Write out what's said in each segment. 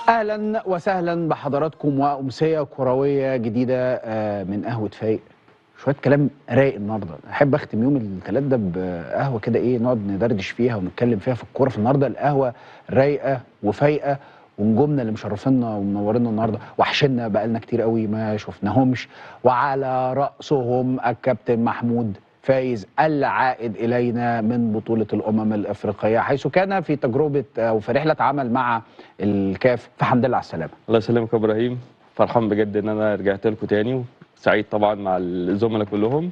اهلا وسهلا بحضراتكم وامسيه كروية جديدة من قهوة فايق. شوية كلام رايق النهارده، احب اختم يوم الثلاث ده بقهوه كده، ايه، نقعد ندردش فيها ونتكلم فيها في الكورة. في النهارده القهوة رايقة وفايقه، ونجومنا اللي مشرفينا ومنورينا النهارده وحشنا، بقالنا كتير قوي ما شفناهمش، وعلى راسهم الكابتن محمود فايز العائد الينا من بطوله الامم الافريقية، حيث كان في تجربه او في رحله عمل مع الكاف. فالحمد لله على السلامة. الله يسلمك يا ابراهيم، فرحان بجد ان انا رجعت لكم تاني، وسعيد طبعا مع الزملاء كلهم،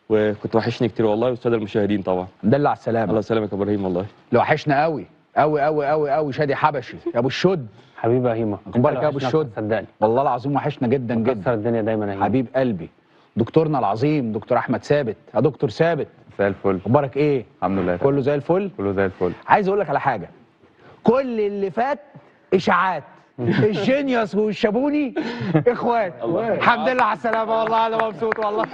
وكنت وحشني كتير والله، والسادة المشاهدين طبعا. الحمد لله على السلامة. الله يسلمك يا ابراهيم والله. لو وحشنا قوي قوي قوي قوي قوي. شادي حبشي يا ابو الشد، حبيبي يا هيما، اخبارك يا ابو الشد؟ صدقني والله العظيم وحشنا جدا جدا، مكسر الدنيا دايما يا هيما حبيب قلبي. دكتورنا العظيم دكتور احمد ثابت، يا دكتور ثابت زي الفل، اخبارك ايه؟ الحمد لله كله زي الفل، كله زي الفل. عايز اقول لك على حاجة، كل اللي فات اشاعات، الجينيوس والشابوني اخوات. الحمد لله على السلامة، والله انا مبسوط والله.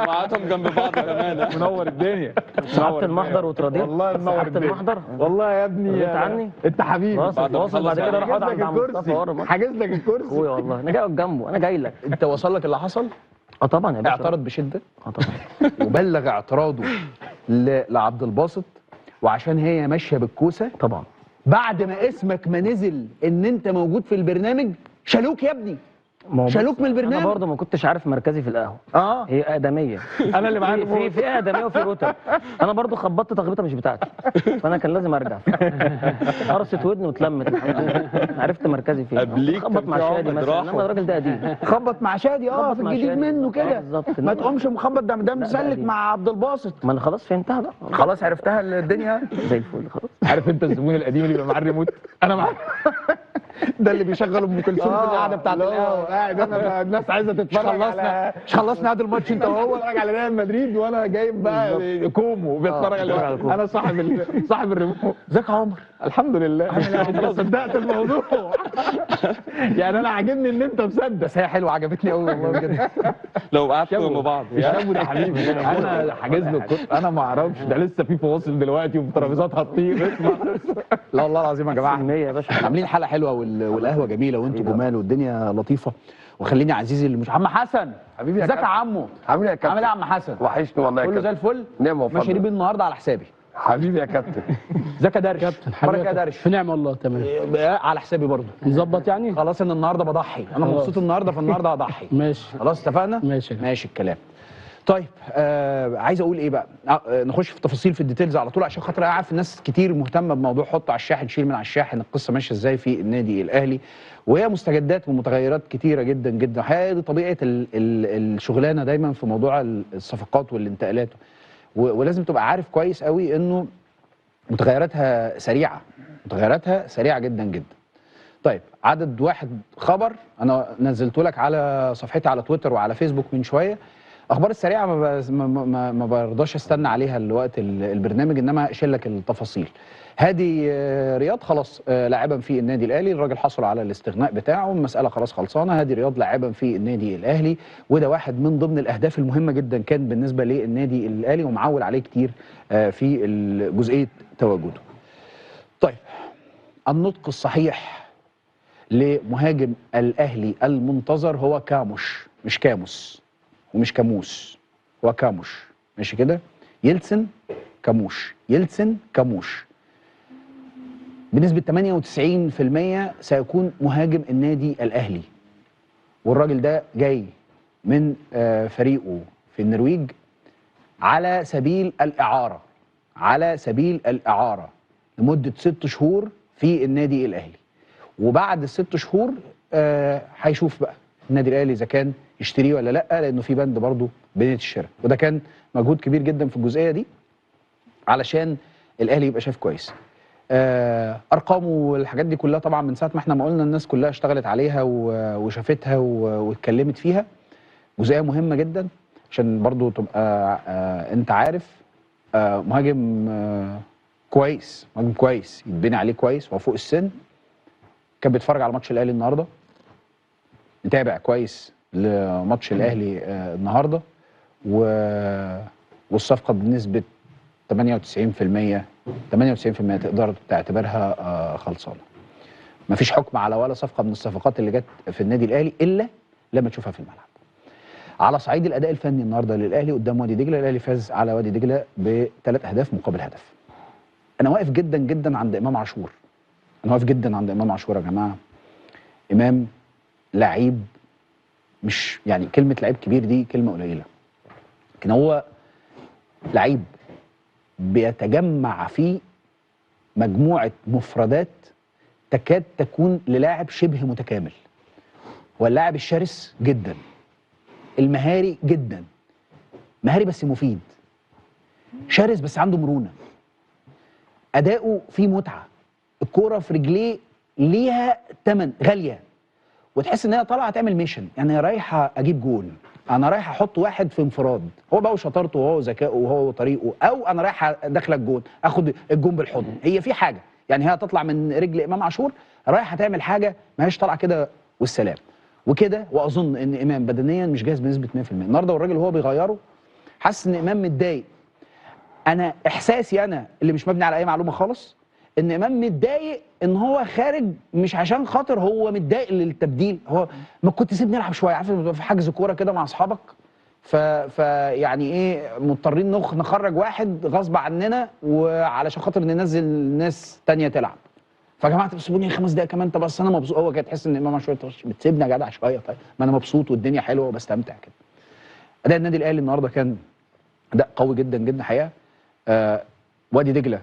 وقعدتهم جنب بعض كمان، منور الدنيا. سحبت المحضر وتراضيت والله، منور سحبت المحضر والله يا ابني، رضيت عني انت حبيبي. واصل بعد كده اروح اقعد عند عم مصطفى، حاجز لك الكرسي اخويا والله، انا جاي اقعد جنبه، انا جاي لك. انت وصل لك اللي حصل؟ اه طبعا يا باشا، اعترض بشده. اه طبعا، وبلغ اعتراضه لعبد الباسط، وعشان هي ماشية بالكوسه طبعا. بعد ما اسمك ما نزل ان انت موجود في البرنامج شالوك يا ابني، شالوك من البرنامج. انا برضه ما كنتش عارف مركزي في القهوة. هي اقدميه، انا اللي معايا في اقدميه وفي رتب. انا برضه خبطت تخبيطه مش بتاعتي، فانا كان لازم ارجع. قرصت ودني واتلمت، الحمد لله عرفت مركزي فين. قبليك خبط مع شادي مثلا، انما الراجل ده قديم. خبط مع شادي في الجديد منه كده ما تقومش مخبط، ده مسلك مع عبد الباسط. ما انا خلاص فهمتها بقى، خلاص عرفتها الدنيا زي الفل خلاص. عارف انت الزبون القديم اللي بيبقى معاه الريموت؟ انا معاه ده اللي بيشغل ام كلثوم في القعدة بتاعت القهوة. قاعد انا، الناس عايزه تتفرج على، مش خلصنا هذا الماتش انت وهو بيتفرج على ريال مدريد، وانا جايب بقى كومو بيتفرج على، انا صاحب الريموت. ازيك يا عمر؟ الحمد لله. انت صدقت الموضوع يعني، انا عاجبني ان انت مصدق، بس هي حلوة عجبتني قوي والله بجد. لو قعدتوا جنب بعض يا ده حبيبي، انا حاجز له الكرسي، انا ما اعرفش ده لسه في فواصل دلوقتي وترابيزات هتطير. لا والله العظيم يا جماعة عاملين حلقة حلوة، والقهوة جميلة، وانتوا جمال، والدنيا لطيفة. وخليني عزيزي اللي مش عم حسن حبيبي، ازيك يا عمو؟ عامل ايه يا كابتن؟ عامل ايه يا عم حسن؟ وحشني والله يا كابتن. كله زي الفل؟ نعمه وفضل. مشاريب النهارده على حسابي حبيبي يا كابتن. ازيك يا درش؟ كابتن حبيبي يا درش، في نعمه والله. تمام على حسابي برضه نظبط يعني. خلاص انا النهارده بضحي، انا مبسوط النهارده، فالنهارده هضحي. ماشي خلاص اتفقنا؟ ماشي ماشي الكلام. طيب عايز اقول ايه بقى؟ نخش في التفاصيل في ال details على طول، عشان خاطر انا عارف الناس كتير مهتمة بموضوع حط على الشاحن شيل من على الشاحن، القصة ماشية ازاي في النادي الاهلي، وهي مستجدات ومتغيرات كتيرة جدا جدا. الحقيقة دي طبيعة الشغلانة دايما في موضوع الصفقات والانتقالات، ولازم تبقى عارف كويس قوي انه متغيراتها سريعة، متغيراتها سريعة جدا جدا. طيب عدد واحد خبر انا نزلته لك على صفحتي على تويتر وعلى فيسبوك من شوية. اخبار السريعة ما برضاش استنى عليها الوقت البرنامج، انما اشيل لك التفاصيل. هادي رياض خلاص لاعبا في النادي الاهلي، الراجل حصل على الاستغناء بتاعه، المسالة خلاص خلصانه. هادي رياض لاعبا في النادي الاهلي، وده واحد من ضمن الاهداف المهمة جدا كان بالنسبة للنادي الاهلي، ومعول عليه كتير في جزئية تواجده. طيب النطق الصحيح لمهاجم الاهلي المنتظر هو كاموش، مش كاموس ومش كاموس، هو كاموش، ماشي كده؟ يلسن كاموش، يلسن كاموش بنسبة 98% سيكون مهاجم النادي الأهلي. والراجل ده جاي من فريقه في النرويج على سبيل الإعارة، على سبيل الإعارة لمدة 6 شهور في النادي الأهلي، وبعد ال6 شهور هيشوف بقى النادي الأهلي إذا كان يشتريه ولا لا، لانه في بند برضه بنيه الشراء، وده كان مجهود كبير جدا في الجزئية دي علشان الاهلي يبقى شايف كويس. ارقامه والحاجات دي كلها طبعا من ساعة ما احنا ما قلنا الناس كلها اشتغلت عليها وشافتها واتكلمت فيها. جزئية مهمة جدا عشان برضه تبقى انت عارف، مهاجم كويس، مهاجم كويس يتبني عليه كويس، وهو فوق السن. كان بيتفرج على ماتش الاهلي النهارده، متابع كويس لماتش الاهلي النهارده، والصفقه بنسبة 98% 98% تقدر تعتبرها خلصانه. مفيش حكم على ولا صفقة من الصفقات اللي جت في النادي الاهلي الا لما تشوفها في الملعب. على صعيد الاداء الفني النهارده للاهلي قدام وادي دجله، الاهلي فاز على وادي دجله ب3 اهداف مقابل هدف. انا واقف جدا جدا عند امام عاشور. انا واقف جدا عند امام عاشور يا جماعة. امام لعيب، مش يعني كلمة لعيب كبير دي كلمة قليله، لكن هو لعيب بيتجمع فيه مجموعة مفردات تكاد تكون للاعب شبه متكامل. هو اللاعب الشرس جدا، المهاري جدا، مهاري بس مفيد، شرس بس عنده مرونة، اداؤه فيه متعه، الكورة في رجليه ليها ثمن غالية، وتحس ان هي طالعه تعمل mission، يعني رايحة اجيب جون، انا رايح احط واحد في انفراد، هو بقى وشطارته وهو ذكائه وهو طريقه، او انا رايح داخله الجون اخد الجون بالحضن. هي في حاجة يعني هي تطلع من رجل امام عاشور رايحة تعمل حاجة، ما هيش طالعه كده والسلام وكده. واظن ان امام بدنيا مش جاهز بنسبة 100% النهارده، والراجل وهو بيغيره حاسس ان امام متضايق. انا احساسي انا اللي مش مبني على اي معلومة خالص ان امام متضايق ان هو خارج، مش عشان خاطر هو متضايق للتبديل، هو ما كنت سيبني العب شوية، عارف لما في حجز كورة كده مع اصحابك ف يعني ايه، مضطرين نخرج واحد غصب عننا وعلشان خاطر ننزل ناس تانية تلعب. فيا جماعة طب سيبوني 5 دقايق كمان، طب بس انا مبسوط. هو كده تحس ان امام عاشور بتسيبني يا جدع شوية، طيب ما انا مبسوط والدنيا حلوة وبستمتع كده. اداء النادي الاهلي النهارده كان اداء قوي جدا جدا حقيقة. وادي دجله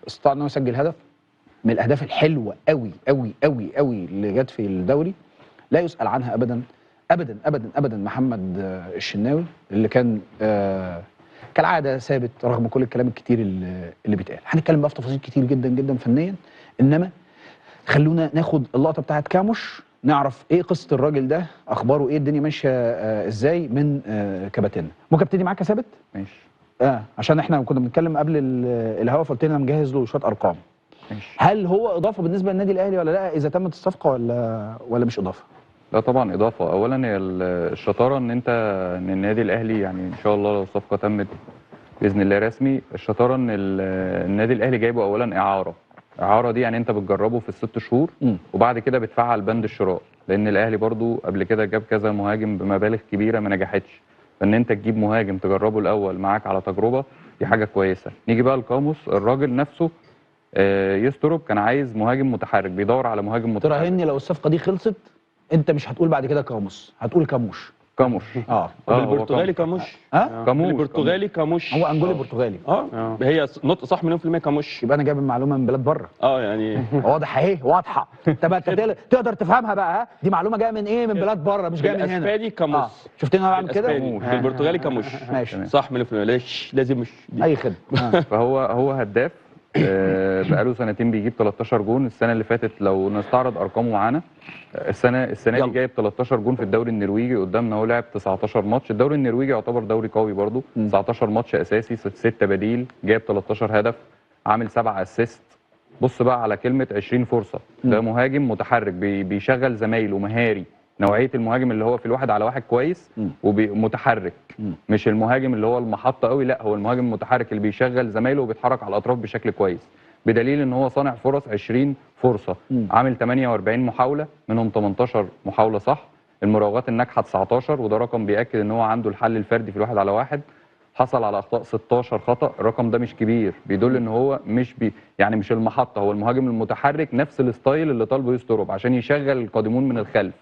استطاع ان هو يسجل هدف من الاهداف الحلوة قوي قوي قوي قوي اللي جت في الدوري، لا يسال عنها ابدا ابدا ابدا ابدا. محمد الشناوي اللي كان كالعادة ثابت رغم كل الكلام الكتير اللي بيتقال. هنتكلم بقى في تفاصيل كتير جدا جدا فنيا، انما خلونا ناخد اللقطة بتاعت كاموش، نعرف ايه قصة الراجل ده، اخباره ايه، الدنيا ماشية ازاي من كباتننا. ممكن ابتدي معاك يا ثابت؟ ماشي. عشان احنا كنا بنتكلم قبل الهوا فقلت لنا مجهز له شوية ارقام. ماشي. هل هو اضافه بالنسبة للنادي الاهلي ولا لا اذا تمت الصفقة ولا مش اضافه؟ لا طبعا اضافه. اولا هي الشطارة ان انت ان النادي الاهلي يعني ان شاء الله لو الصفقة تمت باذن الله رسمي، الشطارة ان النادي الاهلي جايبه اولا اعاره. اعاره دي يعني انت بتجربه في ال6 شهور وبعد كده بتفعل بند الشراء، لان الاهلي برضو قبل كده جاب كذا مهاجم بمبالغ كبيرة ما نجحتش، فان انت تجيب مهاجم تجربه الاول معاك على تجربه دي حاجة كويسة. نيجي بقى لقاموس، الراجل نفسه يستروب كان عايز مهاجم متحرك، بيدور على مهاجم متحرك. تراهني لو الصفقة دي خلصت انت مش هتقول بعد كده كاموس، هتقول كاموش. كاموش. بالبرتغالي كاموش. كاموش بالبرتغالي كاموش. هو انجولي برتغالي. هي نطق صح مليون في المية كاموش. يبقى انا جايب المعلومة من بلاد بره. يعني واضح اهي، واضحة. طب انت تقدر تفهمها بقى، ها؟ دي معلومة جاية من ايه؟ من بلاد بره، مش جاية من هنا. بالاسباني كاموس. شفتني انا بعمل كده؟ بالبرتغالي كاموش. ماشي صح مليون في المية. ليش لازم مش اي خدمة. فهو هداف، بقاله سنتين بيجيب 13 جون. السنة اللي فاتت لو نستعرض ارقامه معانا، السنة دي جايب 13 جون في الدوري النرويجي قدامنا، هو لعب 19 ماتش. الدوري النرويجي يعتبر دوري قوي برضو، 19 ماتش اساسي، 6 بديل، جايب 13 هدف، عامل 7 assist. بص بقى على كلمة 20 فرصة. ده مهاجم متحرك بيشغل زمايله، مهاري، نوعية المهاجم اللي هو في الواحد على واحد كويس ومتحرك، مش المهاجم اللي هو المحطة قوي، لا هو المهاجم المتحرك اللي بيشغل زمايله وبيتحرك على الاطراف بشكل كويس، بدليل ان هو صانع فرص 20 فرصة، عامل 48 محاولة منهم 18 محاولة صح، المراوغات الناجحة 19، وده رقم بياكد ان هو عنده الحل الفردي في الواحد على واحد. حصل على اخطاء 16 خطا، الرقم ده مش كبير، بيدل ان هو مش يعني مش المحطة، هو المهاجم المتحرك، نفس ال style اللي طالبه يستروب عشان يشغل القادمون من الخلف.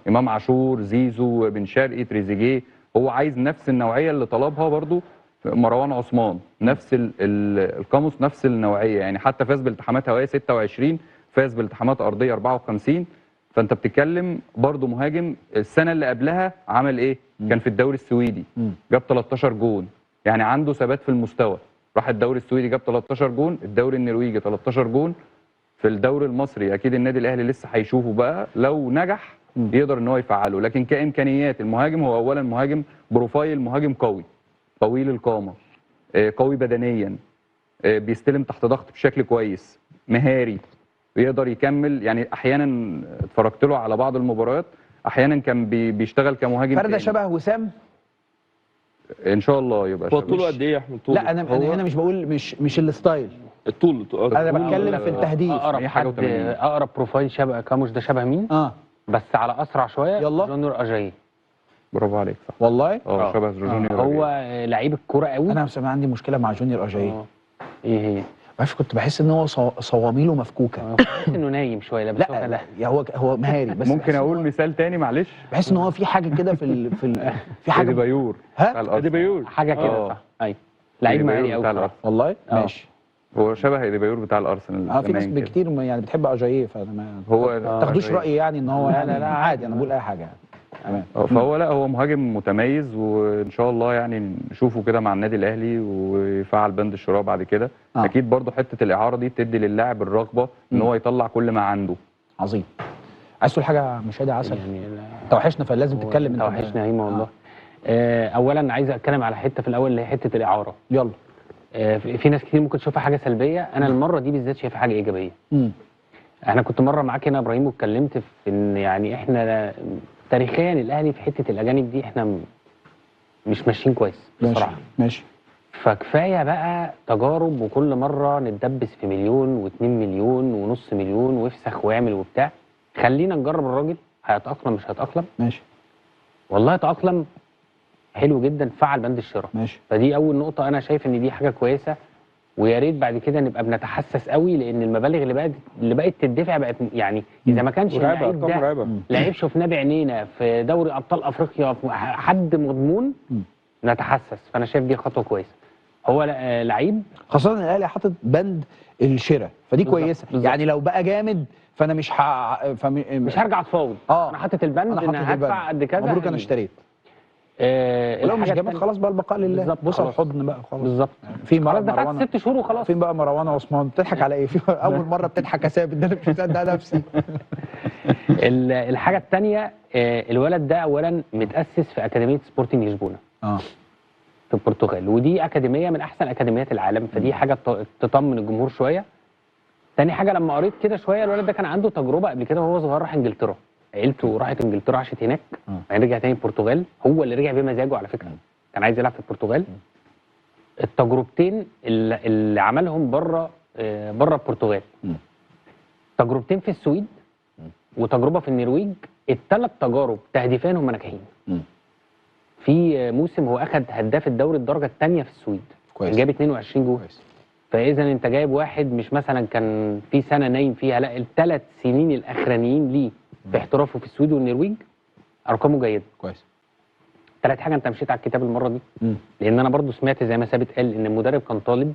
امام عاشور، زيزو، بن شرقي، تريزيجيه، هو عايز نفس النوعية اللي طلبها برضو مروان عثمان، نفس القاموس، نفس النوعية. يعني حتى فاز بالتحامات هوائية 26، فاز بالتحامات ارضية 54. فانت بتتكلم برضو مهاجم السنة اللي قبلها عمل ايه؟ كان في الدوري السويدي جاب 13 جون، يعني عنده ثبات في المستوى. راح الدوري السويدي جاب 13 جون، الدوري النرويجي 13 جون، في الدوري المصري اكيد النادي الاهلي لسه هيشوفه بقى لو نجح يقدر ان هو يفعله. لكن كامكانيات المهاجم، هو اولا مهاجم profile، مهاجم قوي، طويل القامة، قوي بدنيا، بيستلم تحت ضغط بشكل كويس، مهاري، بيقدر يكمل. يعني احيانا اتفرجت له على بعض المباريات، احيانا كان بيشتغل كمهاجم. فرده شبه وسام ان شاء الله يبقى. هو طوله قد ايه يا احمد؟ لا انا هنا مش بقول مش ال style، الطول. انا بتكلم في التهديف. اقرب حد، اقرب profile شبه كاموش ده شبه مين؟ بس على اسرع شوية. يلا جونيور اجاي. برافو عليك، صح والله. شبه جونيور. هو لعيب الكورة قوي. انا عندي مشكلة مع جونيور اجاي. ايه هي؟ عارف، كنت بحس ان هو صواميله مفكوكه، بحس انه نايم شوية. لا بس لا هو مهاري بس. ممكن اقول مثال تاني معلش؟ بحس ان هو في حاجة كده في في حاجة اديبايور. ها، اديبايور حاجة كده، صح. ايوه لعيب مهاري قوي والله. ماشي، هو شبه اديبايور بتاع الارسنال. في ناس كتير يعني بتحب اجاييه، فانا ما هو تاخدوش رايي يعني ان هو يعني لا عادي، انا بقول اي حاجة يعني. تمام. فهو لا، هو مهاجم متميز، وان شاء الله يعني نشوفه كده مع النادي الاهلي ويفعل بند الشراء بعد كده. اكيد برضو حتة الاعارة دي بتدي للاعب الرغبة ان هو يطلع كل ما عنده. عظيم. عايز تقول حاجة مشاهد عسل؟ يعني انت وحشنا، فلازم تتكلم. انت وحشنا يا هيما والله. اولا عايز اتكلم على حتة في الاول اللي هي حتة الاعارة. يلا. في ناس كتير ممكن تشوفها حاجة سلبية، انا المرة دي بالذات شايفها حاجة ايجابية. احنا كنت مرة معاك هنا يا ابراهيم واتكلمت في ان يعني احنا تاريخيا الاهلي في حتة الاجانب دي احنا مش ماشيين كويس بصراحة. ماشي. فكفايه بقى تجارب، وكل مرة نتدبس في مليون و2 مليون ونص مليون وافسخ واعمل وبتاع. خلينا نجرب الراجل، هيتاقلم مش هيتاقلم. ماشي. والله تاقلم حلو جدا، فعل بند الشراء. ماشي. فدي اول نقطة انا شايف ان دي حاجة كويسة، ويا ريت بعد كده نبقى بنتحسس قوي، لان المبالغ اللي بقت تدفع بقت يعني اذا ما كانش اللعيب ده لعيب شفناه بعينينا في دوري ابطال افريقيا في حد مضمون نتحسس. فانا شايف دي خطوة كويسة. هو لعيب، خاصة ان الاهلي حاطط بند الشراء، فدي كويسة. بالزبط. يعني لو بقى جامد فانا مش مش هرجع اتفاوض. انا حاطط البند ان هدفع قد كذا، مبروك انا اشتريت. ولو مش جامد خلاص بقى البقاء لله، بص على الحضن بقى خلاص. بالظبط. في خلاص دفعت 6 شهور وخلاص. فين بقى مروان عثمان؟ بتضحك على ايه؟ في اول مرة بتضحك يا ثابت، ده انا مش مصدق نفسي. الحاجة الثانية، الولد ده اولا متاسس في اكاديمية سبورتنج لشبونه في البرتغال، ودي اكاديمية من احسن اكاديميات العالم، فدي حاجة تطمن الجمهور شوية. تاني حاجة، لما قريت كده شوية، الولد ده كان عنده تجربه قبل كده وهو صغير، راح انجلترا، عيلته راحت انجلترا عاشت هناك، بعدين رجع تاني البرتغال. هو اللي رجع بمزاجه على فكرة، كان عايز يلعب في البرتغال. التجربتين اللي عملهم بره البرتغال، تجربتين في السويد وتجربه في النرويج، الثلاث تجارب تهديفين هم ناجحين. في موسم هو اخذ هداف الدوري الدرجة الثانية في السويد، كويس، جاب 22 جول. كويس. فاذا انت جايب واحد مش مثلا كان في سنة نايم فيها، لا الثلاث سنين الاخرانيين ليه في احترافه في السويد والنرويج ارقامه جيدة. كويس. ثالث حاجة، انت مشيت على الكتاب المرة دي. لان انا برضو سمعت زي ما ثابت قال ان المدرب كان طالب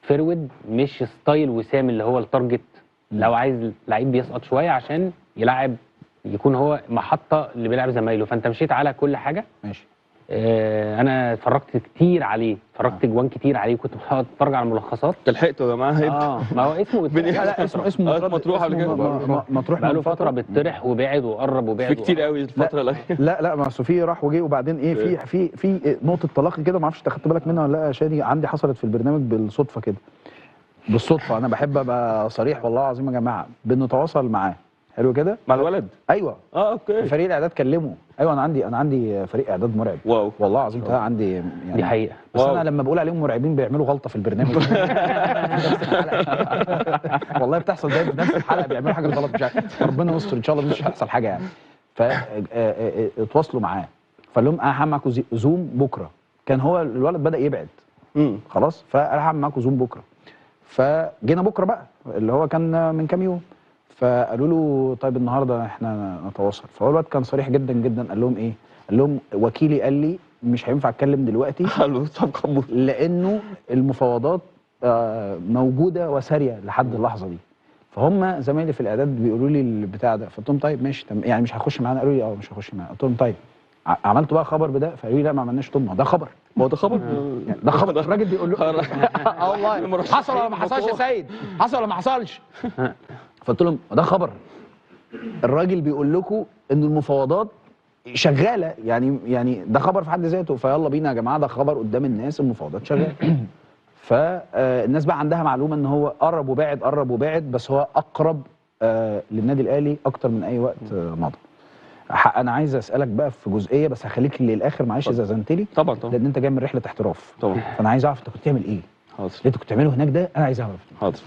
forward مش style وسام اللي هو ال target. لو عايز لعيب بيسقط شوية عشان يلعب، يكون هو محطة اللي بيلعب زمايله. فانت مشيت على كل حاجة. ماشي. انا اتفرجت كتير عليه، اتفرجت جوان كتير عليه، كنت بقعد اتفرج على الملخصات. لحقته يا جماعة. ما هو اسمه لا اسمه مطروح قبل كده، مطروح بقاله فترة بيطرح وبعد وقرب وبعد في كتير قوي الفترة الاخيرة. لا ما سوفي راح وجه، وبعدين ايه في في نقطة تلاقي كده، ما اعرفش انت خدت بالك منها ولا لا يا شادي، عندي حصلت في البرنامج بالصدفة كده. بالصدفة، انا بحب ابقى صريح والله العظيم يا جماعة، بنتواصل معاه حلو كده مع الولد. ايوه. okay. فريق الاعداد كلمة. ايوه، انا عندي فريق اعداد مرعب. wow. والله العظيم ده عندي يعني، دي حقيقة. بس wow. انا لما بقول عليهم مرعبين بيعملوا غلطه في البرنامج. والله بتحصل دايما في نفس الحلقة بيعملوا حاجة غلط، مش عارف، ربنا يستر ان شاء الله مش هيحصل حاجة يعني. فاتواصلوا معاه، فقال لهم انا هعمل معاكم زوم بكره. كان هو الولد بدا يبعد خلاص، فانا هعمل معاكم زوم بكره. فجينا بكره بقى اللي هو كان من كام يوم، فقالوا له طيب النهارده احنا نتواصل. فهو الواد كان صريح جدا جدا، قال لهم ايه؟ قال لهم وكيلي قال لي مش هينفع اتكلم دلوقتي لانه المفاوضات موجودة وساريه لحد اللحظة دي. فهم زمايلي في الاعداد بيقولوا لي البتاع ده، فقلت لهم طيب ماشي يعني مش هخش معانا؟ قالوا لي مش هخش معانا. قلت لهم طيب عملتوا بقى خبر بده؟ فقالوا لي لا ما عملناش. طب ما ده خبر، ما هو ده خبر يعني ده خبر. الراجل بيقول له والله حصل ولا ما حصلش يا سيد؟ حصل ولا ما حصلش؟ فقلت لهم ده خبر، الراجل بيقول لكم ان المفاوضات شغالة، يعني ده خبر في حد ذاته. فيلا بينا يا جماعة، ده خبر قدام الناس، المفاوضات شغالة. فالناس بقى عندها معلومة ان هو قرب وبعد، قرب وبعد، بس هو اقرب للنادي الاهلي اكتر من اي وقت مضى. انا عايز اسالك بقى في جزئية، بس هخليك للاخر معلش اذا زنتلي. طبعا طبعا، لان انت جاي من رحله احتراف طبعا، فانا عايز اعرف انت كنت بتعمل ايه. حاضر. اللي انت كنت بتعمله هناك ده انا عايز اعمله. حاضر.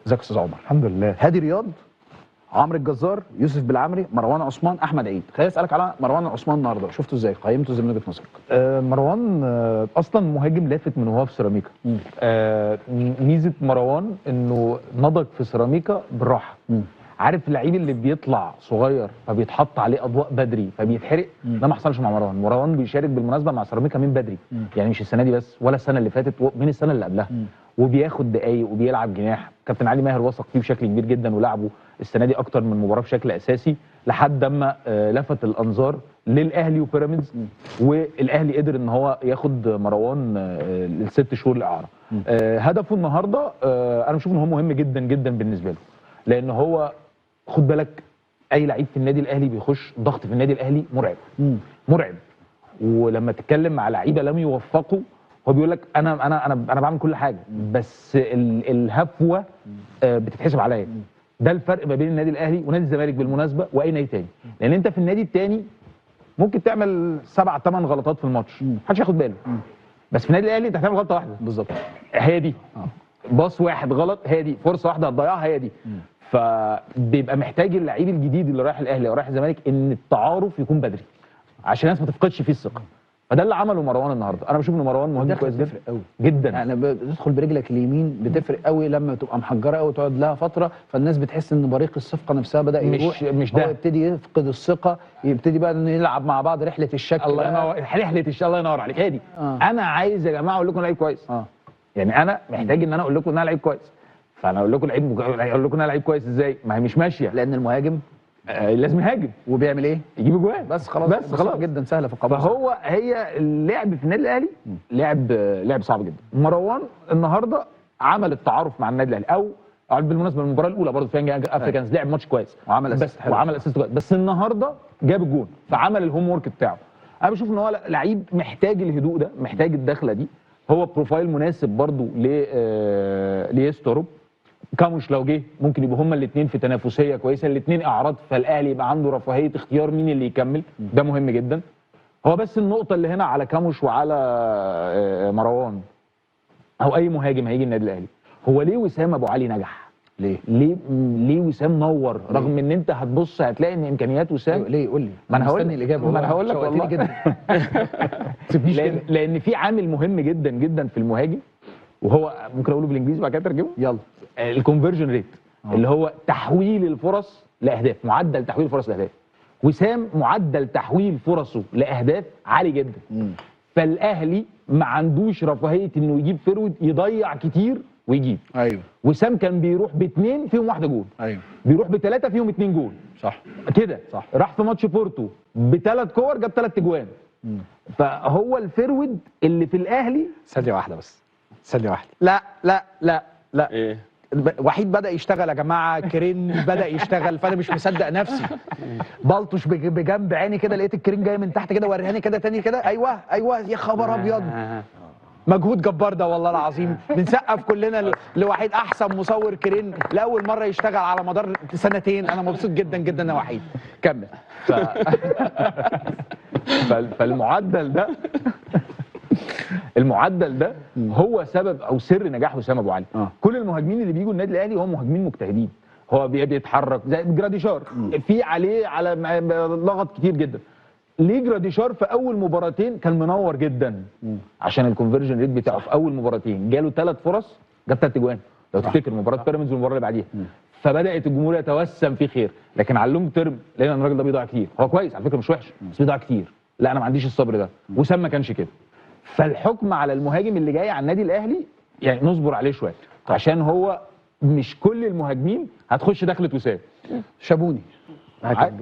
ازيك يا استاذ عمر؟ الحمد لله. هادي رياض، عمرو الجزار، يوسف بالعمري، مروان عثمان، احمد عيد. خليني اسالك على مروان عثمان النهارده، شفته ازاي؟ قيمته ازاي من وجهه نظرك؟ مروان اصلا مهاجم لافت من وهو في سيراميكا. ميزة مروان انه نضج في سيراميكا بالراحة. عارف اللعيب اللي بيطلع صغير فبيتحط عليه اضواء بدري فبيتحرق، ده ما حصلش مع مروان. مروان بيشارك بالمناسبة مع سيراميكا من بدري، يعني مش السنة دي بس ولا السنة اللي فاتت، من السنة اللي قبلها، وبياخد دقايق وبيلعب جناح. كابتن علي ماهر وثق فيه بشكل كبير جدا ولعبه السنة دي اكتر من مباراة بشكل اساسي، لحد اما لفت الانظار للاهلي وبيراميدز، والاهلي قدر ان هو ياخد مروان الست شهور الاعارة. هدفه النهارده انا بشوف ان هو مهم جدا جدا بالنسبة له، لان هو خد بالك اي لعيب في النادي الاهلي بيخش ضغط في النادي الاهلي مرعب. مرعب. ولما تتكلم مع لعيبة لم يوفقوا هو بيقول لك انا انا انا انا بعمل كل حاجة، بس الهفوه بتتحسب عليا. ده الفرق ما بين النادي الاهلي ونادي الزمالك بالمناسبة واي نادي تاني، لان انت في النادي التاني ممكن تعمل 7 8 غلطات في الماتش محدش ياخد باله، بس في النادي الاهلي انت هتعمل غلطه واحدة بالظبط، هي دي. باص واحد غلط هي دي، فرصة واحدة هتضيعها هي دي. فبيبقى محتاج اللعيب الجديد اللي رايح الاهلي او رايح الزمالك ان التعارف يكون بدري عشان الناس ما تفقدش فيه الثقة. فده اللي عمله مروان النهارده. انا بشوف ان مروان مهاجم كويس جدا جدا، يعني بتدخل برجلك اليمين بتفرق قوي لما تبقى محجره قوي وتقعد لها فترة، فالناس بتحس ان بريق الصفقة نفسها بدا يروح، مش ده، هو يبتدي يفقد الثقة، يبتدي بقى نلعب مع بعض رحله الشك. الله ينور، رحله الشك، الله ينور عليك، هي دي. انا عايز يا جماعة اقول لكم لعيب كويس. يعني انا محتاج ان انا اقول لكم ان انا لعيب كويس، فانا اقول لكم لعيب، اقول لكم انا لعيب كويس ازاي؟ ما هي مش ماشية، لان المهاجم لازم يهاجم، وبيعمل ايه؟ يجيب اجوان بس خلاص، بس خلاص جدا سهلة في القبول. فهو هي اللعب في النادي الاهلي لعب صعب جدا. مروان النهارده عمل التعارف مع النادي الاهلي، او بالمناسبة المباراة الاولى برضه في يانج افريكانز لعب ماتش كويس وعمل assist حلو، وعمل assist كويس، بس النهارده جاب الجون فعمل ال homework بتاعه. انا بشوف ان هو لعيب محتاج الهدوء ده، محتاج الدخلة دي. هو profile مناسب برضه ليستروب. كاموش لو جه ممكن يبقوا هما الاثنين في تنافسية كويسة، الاثنين اعراض، فالاهلي يبقى عنده رفاهية اختيار مين اللي يكمل، ده مهم جدا. هو بس النقطة اللي هنا على كاموش وعلى مروان او اي مهاجم هيجي النادي الاهلي، هو ليه وسام ابو علي نجح؟ ليه وسام نور؟ رغم ان انت هتبص هتلاقي ان امكانيات وسام ليه؟ قول لي، ما انا هقول الاجابة، ما انا هقول لك والله جدا. لان في عامل مهم جدا جدا في المهاجم، وهو ممكن اقوله بالانجليزي بعد كده اترجمه، يلا. ال conversion rate، اللي هو تحويل الفرص لاهداف، معدل تحويل الفرص لاهداف. وسام معدل تحويل فرصة لاهداف عالي جدا. فالاهلي ما عندوش رفاهية انه يجيب forward يضيع كتير ويجيب. ايوه، وسام كان بيروح باثنين فيهم واحدة جول. ايوه، بيروح بثلاثة فيهم اثنين جول. صح كده، صح. راح في ماتش بورتو بثلاث كور جاب 3 اجوان. فهو ال forward اللي في الاهلي. ثانية واحدة بس، ثانية واحدة. لا لا لا لا، ايه؟ وحيد بدأ يشتغل يا جماعة، crane بدأ يشتغل، فأنا مش مصدق نفسي. بلطش بجنب عيني كده، لقيت ال crane جاي من تحت كده، وريهاني كده تاني كده، أيوه أيوه، يا خبر أبيض. مجهود جبار ده والله العظيم. بنسقف كلنا لوحيد، أحسن مصور crane لأول مرة يشتغل على مدار سنتين. أنا مبسوط جدا جدا يا وحيد، كمل. فالمعدل ده، المعدل ده هو سبب او سر نجاح وسام ابو علي. كل المهاجمين اللي بيجوا النادي الاهلي هم مهاجمين مجتهدين، هو بيتحرك زي جراديشار، في عليه على لغط كتير جدا. ليه جراديشار في اول مباراتين كان منور جدا؟ عشان ال conversion rate بتاعه. في اول مباراتين جاله 3 فرص جاب 3 اجوان، لو تفتكر مباراة بيراميدز والمباراة اللي بعديها. فبدات الجمهور يتوسم فيه خير، لكن على ال long term لقينا ان الراجل ده بيضيع كتير. هو كويس على فكرة، مش وحش، بس بيضيع كتير. لا انا ما عنديش الصبر ده، وسام ما كانش كده. فالحكم على المهاجم اللي جاي على النادي الاهلي يعني نصبر عليه شوية، عشان هو مش كل المهاجمين هتخش دخلة وسام. شابوني،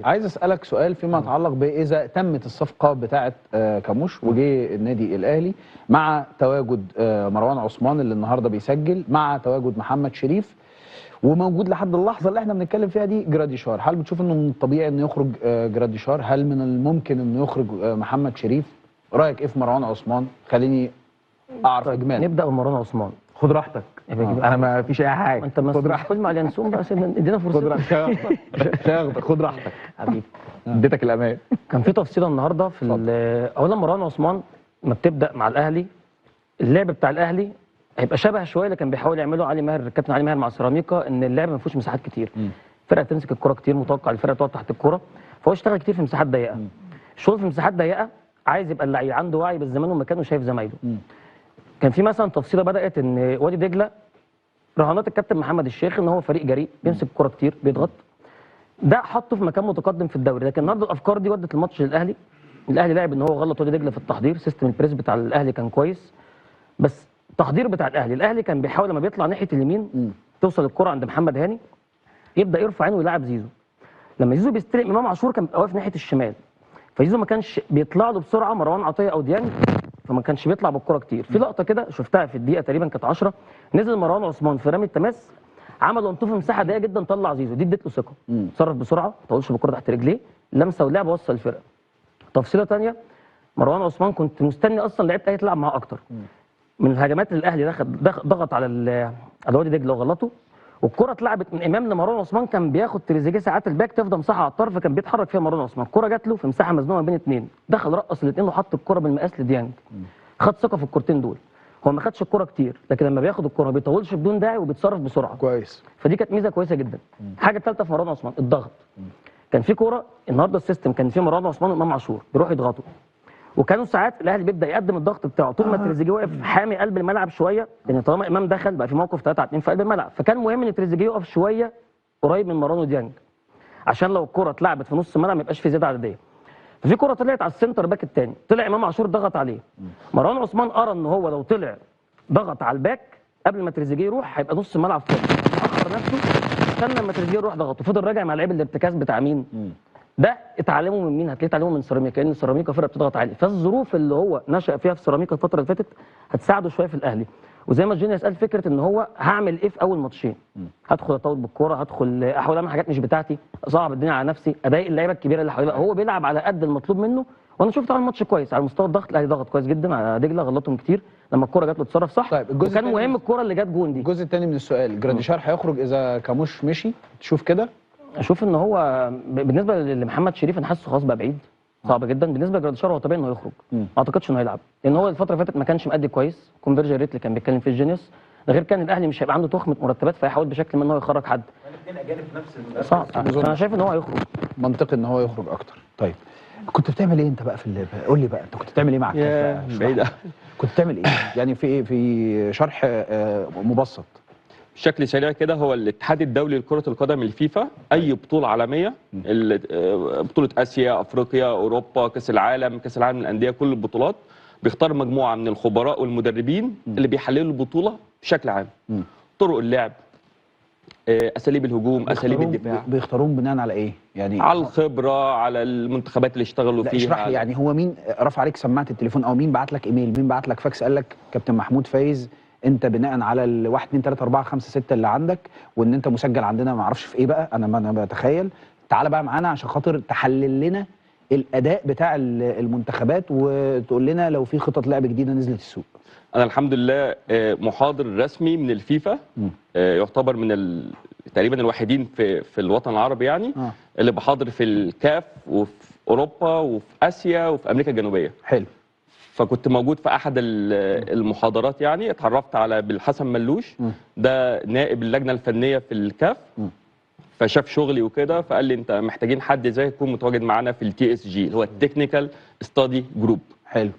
عايز اسالك سؤال فيما يتعلق باذا تمت الصفقة بتاعه كاموش وجه النادي الاهلي، مع تواجد مروان عثمان اللي النهارده بيسجل، مع تواجد محمد شريف، وموجود لحد اللحظة اللي احنا بنتكلم فيها دي جراديشار، هل بتشوف انه من الطبيعي انه يخرج جراديشار؟ هل من الممكن انه يخرج محمد شريف؟ رايك ايه في مروان عثمان؟ خليني اعرف اجمال. نبدا بمروان عثمان. خد راحتك، انا ما فيش اي حاجة. انت خد راحتك، خد مع اليانسون بقى، ادينا فرصة. خد راحتك، خد راحتك حبيبي، اديتك الامان. كان في تفصيله النهارده في اولا مروان عثمان ما بتبدا مع الاهلي، اللعب بتاع الاهلي هيبقى شبه شوية اللي كان بيحاول يعمله علي ماهر، الكابتن علي ماهر مع سيراميكا، ان اللعب ما فيهوش مساحات كتير. الفرقة تمسك الكره كتير، متوقع الفرقة تقعد تحت الكره، فهو اشتغل كتير في مساحات ضيقه. الشغل في مساحات ضيقه عايز يبقى اللعيب عنده وعي بالزمان والمكان وشايف زمايله. كان في مثلا تفصيله بدات ان وادي دجله رهانات الكابتن محمد الشيخ ان هو فريق جريء بيمسك الكره كتير بيضغط، ده حطه في مكان متقدم في الدوري. لكن النهارده الافكار دي ودت الماتش للاهلي. الاهلي لعب ان هو غلط وادي دجله في التحضير، system ال press بتاع الاهلي كان كويس، بس التحضير بتاع الاهلي كان بيحاول لما بيطلع ناحية اليمين توصل الكره عند محمد هاني يبدا يرفع عينه ويلعب زيزو. لما زيزو بيستلم امام عاشور كان بيبقى واقف ناحية الشمال، فزيزو ما كانش بيطلع له بسرعة مروان عطية او ديانج، فما كانش بيطلع بالكرة كتير. في لقطة كده شفتها في الدقيقة تقريبا كانت 10، نزل مروان عثمان في رمي التماس، عمل one two في مساحة ضيقه جدا، طلع زيزو، دي اديت له ثقة، اتصرف بسرعة، ما طولش بالكرة تحت رجليه، لمسه ولعب وصل الفرقة. تفصيله ثانية، مروان عثمان كنت مستني اصلا لعيبة الاهلي تلعب معاه اكتر. من الهجمات اللي الاهلي ضغط على وادي دجله وغلطه، والكره اتلعبت من امام لمروان عثمان، كان بياخد تريزيجيه ساعات ال back تفضل مساحة على الطرف، كان بيتحرك فيها مروان عثمان، الكره جات له في مساحة مزنوقه بين اثنين، دخل رقص الاثنين وحط الكره بالمقاس لديانج. خد ثقة في الكورتين دول. هو ما خدش الكره كتير، لكن لما بياخد الكره ما بيطولش بدون داعي وبيتصرف بسرعة كويس، فدي كانت ميزة كويسة جدا. الحاجة الثالثة في مروان عثمان الضغط. كان في كورة النهارده ال system كان في مروان عثمان وامام عاشور بيروحوا يضغطوا، وكانوا ساعات الاهلي بيبدا يقدم الضغط بتاعه طول ما تريزيجيه واقف حامي قلب الملعب شوية، لان طالما امام دخل بقى في موقف 3-2 في قلب الملعب، فكان مهم ان تريزيجيه يقف شوية قريب من مروان وديانج عشان لو الكره اتلعبت في نص الملعب ما يبقاش في زيادة عددية. ففي كره طلعت على ال center back الثاني، طلع امام عاشور ضغط عليه، مروان عثمان قرا ان هو لو طلع ضغط على ال back قبل ما تريزيجيه يروح هيبقى نص الملعب فاضي، اخر نفسه استنى لما تريزيجيه يروح ضغطه، فضل راجع مع لعيب الارتكاز بتاع مين؟ ده اتعلمه من مين؟ هتلاقيه اتعلمه من سيراميكا، لان سيراميكا فرقه بتضغط عالي، فالظروف اللي هو نشأ فيها في سيراميكا الفترة اللي فاتت هتساعده شوية في الاهلي. وزي ما الجونيور قال فكرة ان هو هعمل ايه في اول ماتشين؟ هدخل اطول بالكورة، هدخل احاول اعمل حاجات مش بتاعتي، اصعب الدنيا على نفسي، اضايق اللعيبة الكبيرة اللي حواليا. هو بيلعب على قد المطلوب منه، وانا شفت على الماتش كويس على مستوى الضغط، الاهلي ضغط كويس جدا على دجله، غلطهم كتير لما الكورة جات له اتصرف صح. طيب وكان مهم الكورة اللي جت جون دي. الجزء الثاني من السؤال، جراديشار هيخرج اذا كاموش مشي؟ تشوف كده؟ اشوف ان هو بالنسبة لمحمد شريف انا حاسه خلاص بقى بعيد، صعب جدا. بالنسبة لجراديشار هو طبيعي انه يخرج، ما اعتقدش انه هيلعب، لان هو الفترة اللي فاتت ما كانش مأدي كويس، conversion rate اللي كان بيتكلم فيه الجينيوس، ده غير كان الاهلي مش هيبقى عنده تخمة مرتبات، فهيحاول بشكل ما ان هو يخرج حد. الاثنين اجانب في نفس المدرب، صعب. انا شايف ان هو هيخرج، منطقي ان هو يخرج اكتر. طيب كنت بتعمل ايه انت بقى في قول لي بقى انت كنت بتعمل ايه مع الكاف؟ بعيد. كنت بتعمل ايه؟ يعني في ايه؟ في شرح مبسط بشكل سريع كده. هو الاتحاد الدولي لكرة القدم الفيفا، أي بطولة عالمية، بطولة آسيا، أفريقيا، أوروبا، كأس العالم، كأس العالم للأندية، كل البطولات بيختار مجموعة من الخبراء والمدربين اللي بيحللوا البطولة بشكل عام، طرق اللعب، أساليب الهجوم، أساليب الدفاع. بيختاروهم بناء على إيه؟ يعني على الخبرة، على المنتخبات اللي اشتغلوا فيها. اشرح لي يعني هو مين رفع عليك سماعة التليفون، أو مين بعت لك إيميل، مين بعت لك فاكس قال لك كابتن محمود فايز انت بناء على ال 1 2 3 4 5 6 اللي عندك، وان انت مسجل عندنا ما اعرفش في ايه بقى، انا بتخيل، تعالى بقى معانا عشان خاطر تحلل لنا الاداء بتاع المنتخبات وتقول لنا لو في خطط لعب جديدة نزلت السوق. انا الحمد لله محاضر رسمي من الفيفا، يعتبر من تقريبا الوحيدين في الوطن العربي يعني اللي بحاضر في الكاف وفي اوروبا وفي اسيا وفي امريكا الجنوبية. حلو. فكنت موجود في احد المحاضرات، يعني اتعرفت على بالحسن ملوش، ده نائب اللجنة الفنية في الكاف، فشاف شغلي وكده، فقال لي انت محتاجين حد زي يكون متواجد معانا في ال TSG اللي هو ال technical study group. حلو.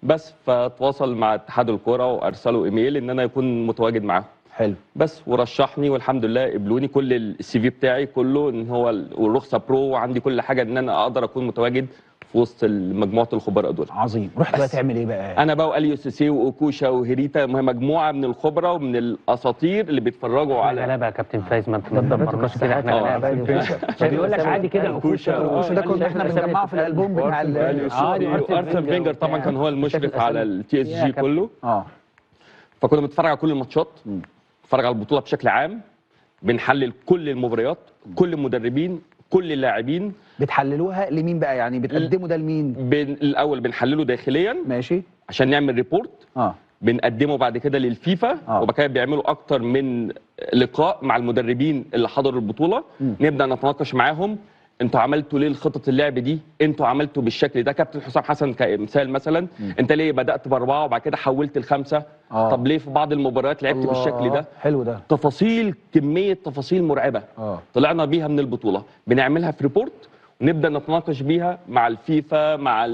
بس فتواصل مع اتحاد الكورة وارسلوا ايميل ان انا يكون متواجد معاهم. حلو. بس ورشحني والحمد لله قبلوني، كل ال CV بتاعي كله ان هو والرخصه pro، وعندي كل حاجة ان انا اقدر اكون متواجد في وسط مجموعة الخبراء دول. عظيم. رحت بقى تعمل ايه بقى؟ انا بقى واليو سيسي واوكوشا وهيريتا، مجموعة من الخبراء ومن الاساطير اللي بيتفرجوا على غلابة يا كابتن فايز، ما تدمرناش كده، احنا غلابة. بيقول لك عادي كده اوكوشا، اوكوشا ده كنا احنا بنجمعه في الالبوم بتاع ارسن فينجر، طبعا كان هو المشرف على ال TSG كله. فكنا بنتفرج على كل الماتشات، بنتفرج على البطولة بشكل عام، بنحلل كل المباريات، كل المدربين، كل اللاعبين. بتحللوها لمين بقى؟ يعني بتقدموا ده لمين؟ الاول بنحلله داخليا، ماشي، عشان نعمل report. بنقدمه بعد كده للفيفا، وبعد كده بيعملوا اكتر من لقاء مع المدربين اللي حضروا البطولة. نبدا نتناقش معاهم انتوا عملتوا ليه الخطط اللعب دي؟ انتوا عملتوا بالشكل ده. كابتن حسام حسن كمثال مثلا، انت ليه بدات ب4 وبعد كده حولت ل5؟ طب ليه في بعض المباريات لعبت بالشكل ده؟ حلو ده. تفاصيل، كمية تفاصيل مرعبة طلعنا بيها من البطولة، بنعملها في report ونبدا نتناقش بيها مع الفيفا، مع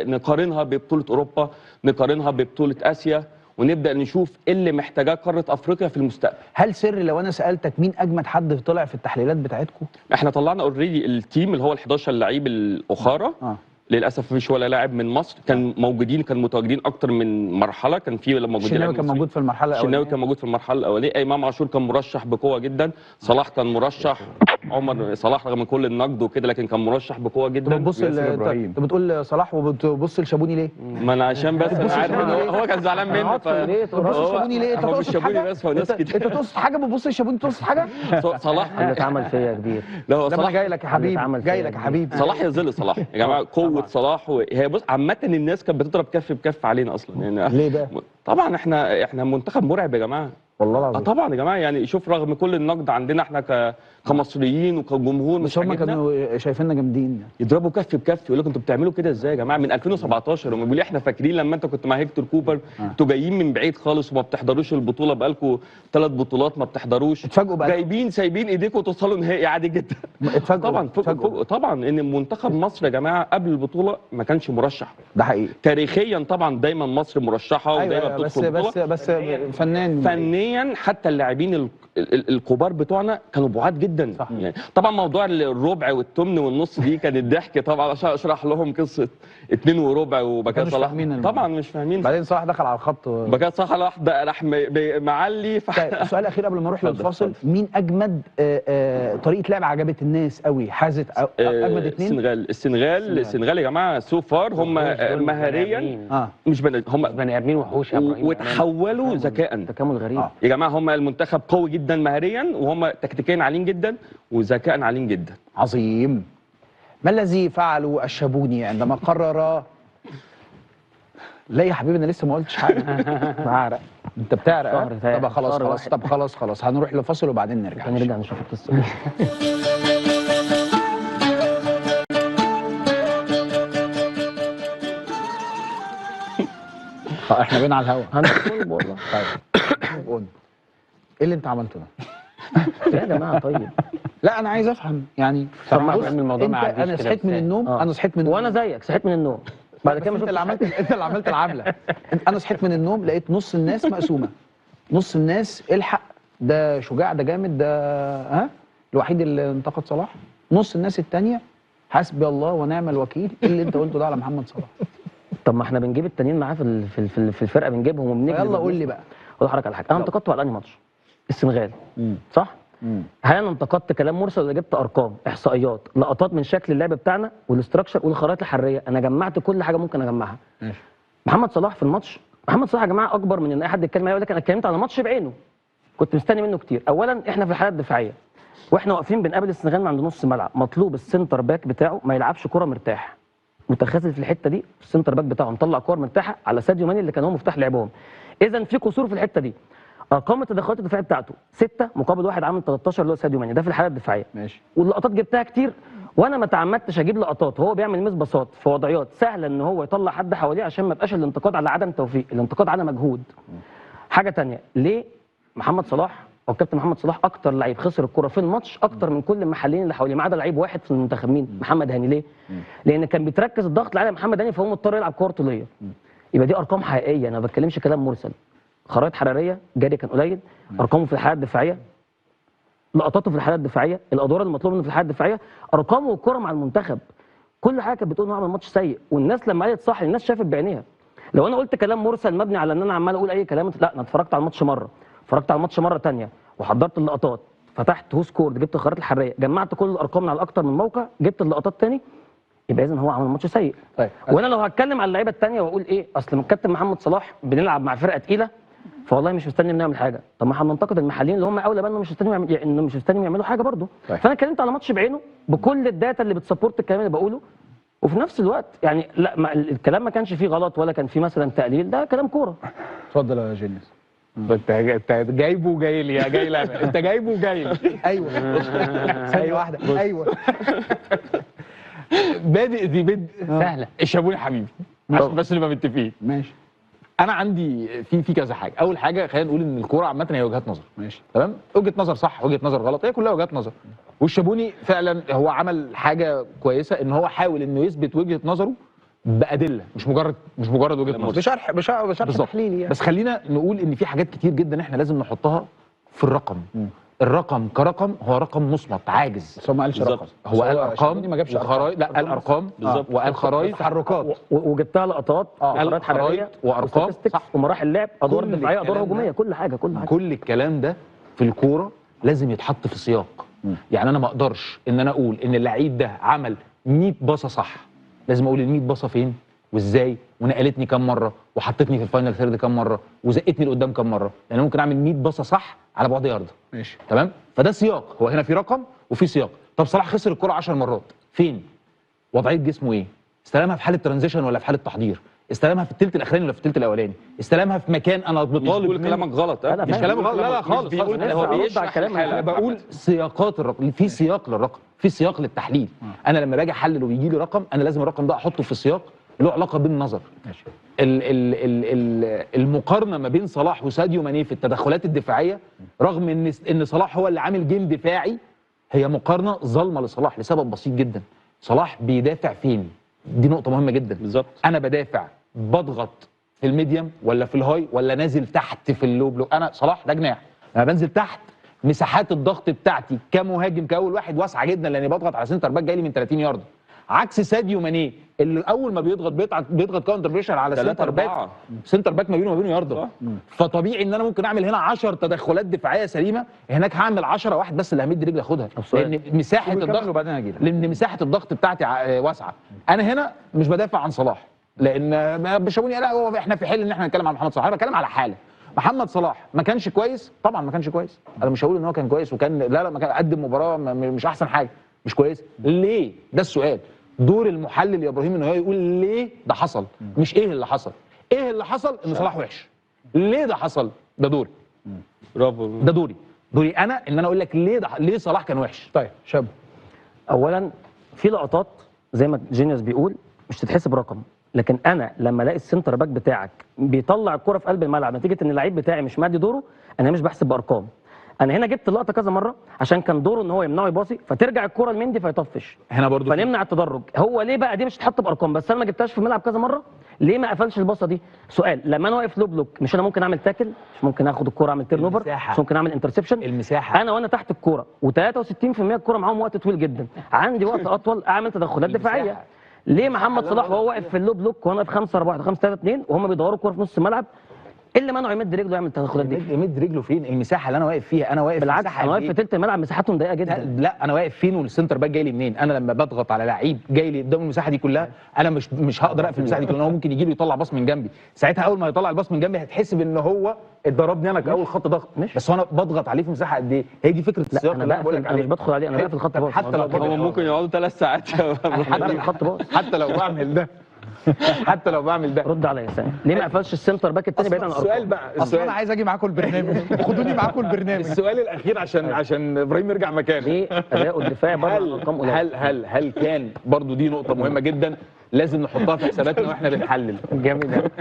نقارنها ببطولة اوروبا، نقارنها ببطولة اسيا، ونبدا نشوف ايه اللي محتاجاه قارة افريقيا في المستقبل. هل سر لو انا سالتك مين اجمد حد طلع في التحليلات بتاعتكم؟ احنا طلعنا already ال team اللي هو ال11 لعيب الاخاره. للاسف مفيش ولا لاعب من مصر كان موجودين، كان متواجدين اكتر من مرحلة، كان في موجودين. الشناوي كان موجود في المرحلة الاولانية، الشناوي كان موجود في المرحلة الاولانية، امام عاشور كان مرشح بقوة جدا، صلاح كان مرشح، عمر صلاح رغم كل النقد وكده لكن كان مرشح بقوة جدا. بتبص انت بتقول صلاح وبتبص لشابوني ليه؟ ما انا عشان بس انا عارف ان هو كان زعلان مني. بتبص لشابوني ليه؟ انت تقصد حاجة؟ انت تقصد حاجة؟ بتبص لشابوني تقصد حاجة؟ صلاح اللي اتعمل فيا كبير. لا هو صلاح جاي لك يا حبيبي، جاي لك يا حبيبي. صلاح يظل صلاح يا جماعة، قوة صلاح هي بص عامة الناس كانت بتضرب كف بكف علينا اصلا يعني. ليه ده؟ طبعا احنا منتخب مرعب يا جماعة والله العظيم. طبعا يا جماعة، يعني شوف رغم كل النقد عندنا احنا كمصريين وكجمهور، بس هم كانوا شايفيننا جامدين، يضربوا كف بكف يقول لك انتوا بتعملوا كده ازاي يا جماعة من 2017؟ هم بيقولوا احنا فاكرين لما انت كنت مع هيكتور كوبر، انتوا جايين من بعيد خالص وما بتحضروش البطولة، بقالكم 3 بطولات ما بتحضروش، اتفاجئوا بقى جايبين سايبين ايديكم وتوصلوا نهائي عادي جدا. اتفاجئوا طبعا، طبعا ان منتخب مصر يا جماعة قبل البطولة ما كانش مرشح، ده حقيقي تاريخيا طبعا، دايما مصر مرشحة ودايما بتدخل بس بس فنيا حتى اللاعبين الكبار بتوعنا كانوا بعاد جدا. صح. يعني طبعا موضوع الربع والثمن والنص دي كانت ضحك طبعا، عشان اشرح لهم قصة 2.25 وبكاء صلاح طبعا مش فاهمين. بعدين صلاح دخل على الخط، بكاء صلاح راح معلي. طيب سؤال اخير قبل ما نروح للفاصل، مين اجمد طريقه لعب عجبت الناس قوي حازت اجمد اثنين؟ السنغال السنغال يا جماعة so far هم مهاريا مش هم بني ادمين وحوش يا ابراهيم، وتحولوا ذكاء، تكامل غريب يا جماعة. هم المنتخب قوي جدا مهاريا، وهم تكتيكيا عاليين جدا وذكاء عاليين جدا. عظيم. ما الذي فعله الشابوني عندما قرر؟ لا يا حبيبي انا لسه ما قلتش حاجة. بعرق انت بتعرق. طب خلاص خلاص، طب خلاص خلاص هنروح لفاصل وبعدين نرجع نشوف القصة. احنا بينا على الهوا هنقول والله. طيب قول ايه اللي انت عملته ده؟ يا جماعة طيب لا انا عايز افهم يعني. طبعا الموضوع ما عديش. انا صحيت من النوم، انا صحيت من النوم وانا زيك صحيت من النوم بعد كده. انت اللي عملت، انت اللي عملت العملة. انا صحيت من النوم لقيت نص الناس مقسومة، نص الناس الحق ده شجاع ده جامد ده ها الوحيد اللي انتقد صلاح، نص الناس الثانية حسبي الله ونعم الوكيل ايه اللي انت قلته ده على محمد صلاح. طب ما احنا بنجيب التانيين معاه في الفرقة، بنجيبهم وبنجيب. يلا قول لي بقى، اقول لحضرتك على حاجة. انا انتقدته على انهي ماتش؟ السنغال. صح؟ هل انا انتقدت كلام مرسل ولا جبت ارقام، احصائيات، لقطات من شكل اللعب بتاعنا وال structure والخرائط الحرارية؟ انا جمعت كل حاجة ممكن اجمعها. ماشي. محمد صلاح في الماتش، محمد صلاح يا جماعة اكبر من ان اي حد يتكلم عليه يقول لك انا اتكلمت على ماتش بعينه، كنت مستني منه كتير. اولا احنا في الحالة الدفاعية واحنا واقفين بنقابل السنغال من عند نص ملعب، مطلوب ال center back بتاعه ما يلعبش كره مرتاح، متخاذل في الحتة دي. ال center back بتاعه مطلع كور مرتاحة على ساديو ماني اللي كان هو مفتاح لعبهم. اذا في قصور في الحتة دي. ارقام التدخلات الدفاعية بتاعته 6 مقابل 1 عامل 13 اللي هو ساديو ماني، ده في الحالة الدفاعية. ماشي. واللقطات جبتها كتير وانا ما تعمدتش اجيب لقطات، هو بيعمل miss باصات في وضعيات سهلة ان هو يطلع حد حواليه عشان ما يبقاش الانتقاد على عدم توفيق، الانتقاد على مجهود. حاجة ثانية، ليه محمد صلاح او كابتن محمد صلاح اكتر لعيب خسر الكره في الماتش اكتر من كل المحليين اللي حواليه ما عدا لعيب واحد في المنتخب، مين؟ محمد هاني. ليه؟ لان كان بيتركز الضغط على محمد هاني فهو مضطر يلعب كور طوليه. يبقى دي ارقام حقيقية، انا ما بتكلمش كلام مرسل. خرائط حرارية، جري كان قليل، ارقامه في الحالة الدفاعية، لقطاته في الحالة الدفاعية، الادوار المطلوبة منه في الحالة الدفاعية، ارقامه والكره مع المنتخب، كل حاجة كانت بتقول انه عمل ماتش سيء. والناس لما قالت صح الناس شافت بعينيها. لو انا قلت كلام مرسل مبني على ان انا عمال اقول اي كلام، لا انا اتفرجت على الماتش مرة، اتفرجت على الماتش مرة ثانية، وحضرت اللقطات، فتحت WhoScored، جبت الخرائط الحرارية، جمعت كل الارقام من على اكتر من موقع، جبت اللقطات ثاني، يبقى اذا هو عمل ماتش سيء. طيب وانا لو هتكلم على اللعيبة الثانية واقول ايه، اصل الكابتن محمد صلاح بنلعب مع فرقه تقيلة فوالله مش مستني بنعمل حاجة، طب ما احنا بننتقد المحليين اللي هم اولى بانه مش مستني انه مش مستني يعملوا حاجة برضه. طيب. فانا اتكلمت على ماتش بعينه بكل ال data اللي بت support الكلام اللي بقوله، وفي نفس الوقت يعني لا ما الكلام ما كانش فيه غلط ولا كان فيه مثلا تقليل، ده كلام كورة. اتفضل يا جينيس. انت جايبه وجاي لي، يا جاي لي انا، انت جايبه وجاي لي. ايوه ثانية واحدة. ايوه بادئ ذي بدء سهلة. الشابوني حبيبي، عشان بس نبقى متفقين. ماشي. انا عندي في كذا حاجة. اول حاجة خلينا نقول ان الكورة عامة هي وجهات نظر. ماشي تمام، وجهه نظر صح وجهه نظر غلط، هي كلها وجهات نظر. والشابوني فعلا هو عمل حاجة كويسة، ان هو حاول انه يثبت وجهه نظره بادلة، مش مجرد وجهه نظر، بشرح تحليلي يعني. بس خلينا نقول ان في حاجات كتير جدا احنا لازم نحطها في الرقم. الرقم كرقم هو رقم مصمت عاجز. بس هو ما قالش رقم، هو قال ارقام، ما جابش وخرايط. لا قال ارقام بالظبط، وقال خرايط، تحركات، وجبتها لقطات وخرايط حرارية وارقام، صح، ومراحل لعب، ادوار دفاعية، ادوار هجومية، كل حاجة كل حاجة. كل الكلام ده في الكورة لازم يتحط في سياق. يعني انا ما اقدرش ان انا اقول ان اللعيب ده عمل 100 باصة صح، لازم اقول ال 100 باصة فين وازاي، ونقلتني كام مرة، وحطتني في ال final third كام مرة، وزقتني لقدام كام مرة، لان ممكن اعمل 100 باصة صح على بعد يارده. ماشي تمام، فده سياق، هو هنا في رقم وفي سياق. طب صلاح خسر الكره 10 مرات، فين؟ وضعية جسمه ايه؟ استلمها في حاله transition ولا في حاله تحضير؟ استلمها في الثلث الاخراني ولا في الثلث الاولاني؟ استلمها في مكان انا بطالب. مش بيقول كلامك غلط. مش كلامك غلط، لا لا خالص. هو بيشرح الكلام. انا بقول سياقات الرقم، في سياق للرقم، في سياق للتحليل. انا لما باجي احلل ويجي لي رقم، انا لازم الرقم ده احطه في سياق له علاقة بالنظر. ماشي. المقارنة ما بين صلاح وساديو ماني في التدخلات الدفاعية، رغم ان صلاح هو اللي عامل game دفاعي، هي مقارنة ظالمه لصلاح لسبب بسيط جدا. صلاح بيدافع فين؟ دي نقطة مهمة جدا. بالظبط. انا بدافع بضغط في ال medium ولا في ال high ولا نازل تحت في ال low block؟ انا صلاح ده جناح، انا بنزل تحت، مساحات الضغط بتاعتي كمهاجم كاول واحد واسعة جدا، لاني بضغط على center back جاي لي من 30 يارده، عكس ساديو ماني اللي اول ما بيضغط بيضغط counter pressure على center back، center back ما بينه وما بينه يارده. فطبيعي ان انا ممكن اعمل هنا 10 تدخلات دفاعية سليمة، هناك هعمل 10 واحد بس اللي همد رجلي اخدها، لان مساحة الضغط، لان مساحة الضغط بتاعتي واسعة. انا هنا مش بدافع عن صلاح، لان بشاوني لا، هو احنا في حل ان احنا نتكلم عن محمد صلاح، انا بتكلم على حاله محمد صلاح. ما كانش كويس طبعا، ما كانش كويس، انا مش هقول ان هو كان كويس وكان لا لا، ما كان قدم مباراة مش احسن حاجة، مش كويس. ليه؟ ده السؤال. دور المحلل يا ابراهيم ان هو يقول ليه ده حصل، مش ايه اللي حصل. ايه اللي حصل؟ ان صلاح وحش. ليه ده حصل؟ ده دوري. برافو. ده دوري انا ان انا اقول لك ليه ده، ليه صلاح كان وحش. طيب شاب، اولا في لقطات زي ما جينيوس بيقول مش تتحسب رقم، لكن انا لما الاقي ال center back بتاعك بيطلع الكره في قلب الملعب نتيجة ان اللعيب بتاعي مش مادي دوره، انا مش بحسب بارقام. انا هنا جبت اللقطة كذا مرة عشان كان دوره ان هو يمنعه يباصي، فترجع الكره لمندي فيطفش هنا برضو، فنمنع التدرج. هو ليه بقى دي مش تتحط بارقام؟ بس انا ما جبتهاش في الملعب كذا مرة، ليه ما قفلش الباصه دي؟ سؤال، لما انا واقف low block مش انا ممكن اعمل tackle، مش ممكن اخد الكورة اعمل turnover، مش ممكن اعمل interception؟ المساحة انا وانا تحت الكورة و63% الكورة معاهم وقت طويل جدا، عندي وقت اطول اعمل تدخلات دفاعية. ليه محمد صلاح وهو واقف في ال low block وانا في 5 4 5 3 2 وهم بيدوروا الكورة في نص الملعب، ايه اللي منعه يمد رجله يعمل التدخلات دي؟ يمد رجله فين؟ المساحة اللي انا واقف فيها، انا واقف بالعكس، انا واقف في ثلث الملعب، مساحتهم ضيقه جدا. لا انا واقف فين وال center back جاي لي منين؟ انا لما بضغط على لعيب جاي لي قدام المساحة دي كلها، انا مش هقدر اقفل المساحة دي كلها، هو ممكن يجي لي يطلع باص من جنبي، ساعتها اول ما يطلع الباص من جنبي هتحسب ان هو اتضربني انا كاول خط ضغط، بس انا بضغط عليه في مساحة قد ايه؟ هي دي فكرة السياق اللي انا بقول لك عليه. انا مش بدخل عليه، انا بقفل خط باص. حتى لو هو ممكن يقعدوا 3 ساعات خط باص، حتى لو بعمل ده، حتى لو بعمل ده. رد عليا ثانية، ليه ما قفلش ال center back الثاني بعيد عن الارقام؟ السؤال بقى، اصل انا عايز اجي معاكم البرنامج، خدوني معاكم البرنامج. السؤال الاخير عشان ابراهيم يرجع مكانه. ليه اداؤه الدفاعي بره الارقام قليل؟ هل هل هل كان برضو دي نقطة مهمة جدا لازم نحطها في حساباتنا واحنا بنحلل. جامد.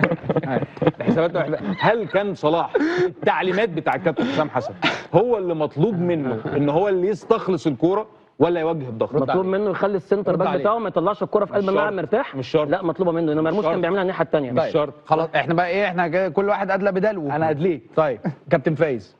حساباتنا واحنا، هل كان صلاح التعليمات بتاع الكابتن حسام حسن هو اللي مطلوب منه ان هو اللي يستخلص الكورة ولا يوجه الضغط؟ مطلوب منه يخلي ال center back بتاعه ما يطلعش الكرة في قلب الملعب مرتاح. مش شرط. لا مطلوبه منه، انما مرموش كان بيعملها الناحية الثانية. مش شرط. خلاص احنا بقى ايه، احنا كل واحد ادلى بدلوه. انا ادليت. طيب كابتن فايز،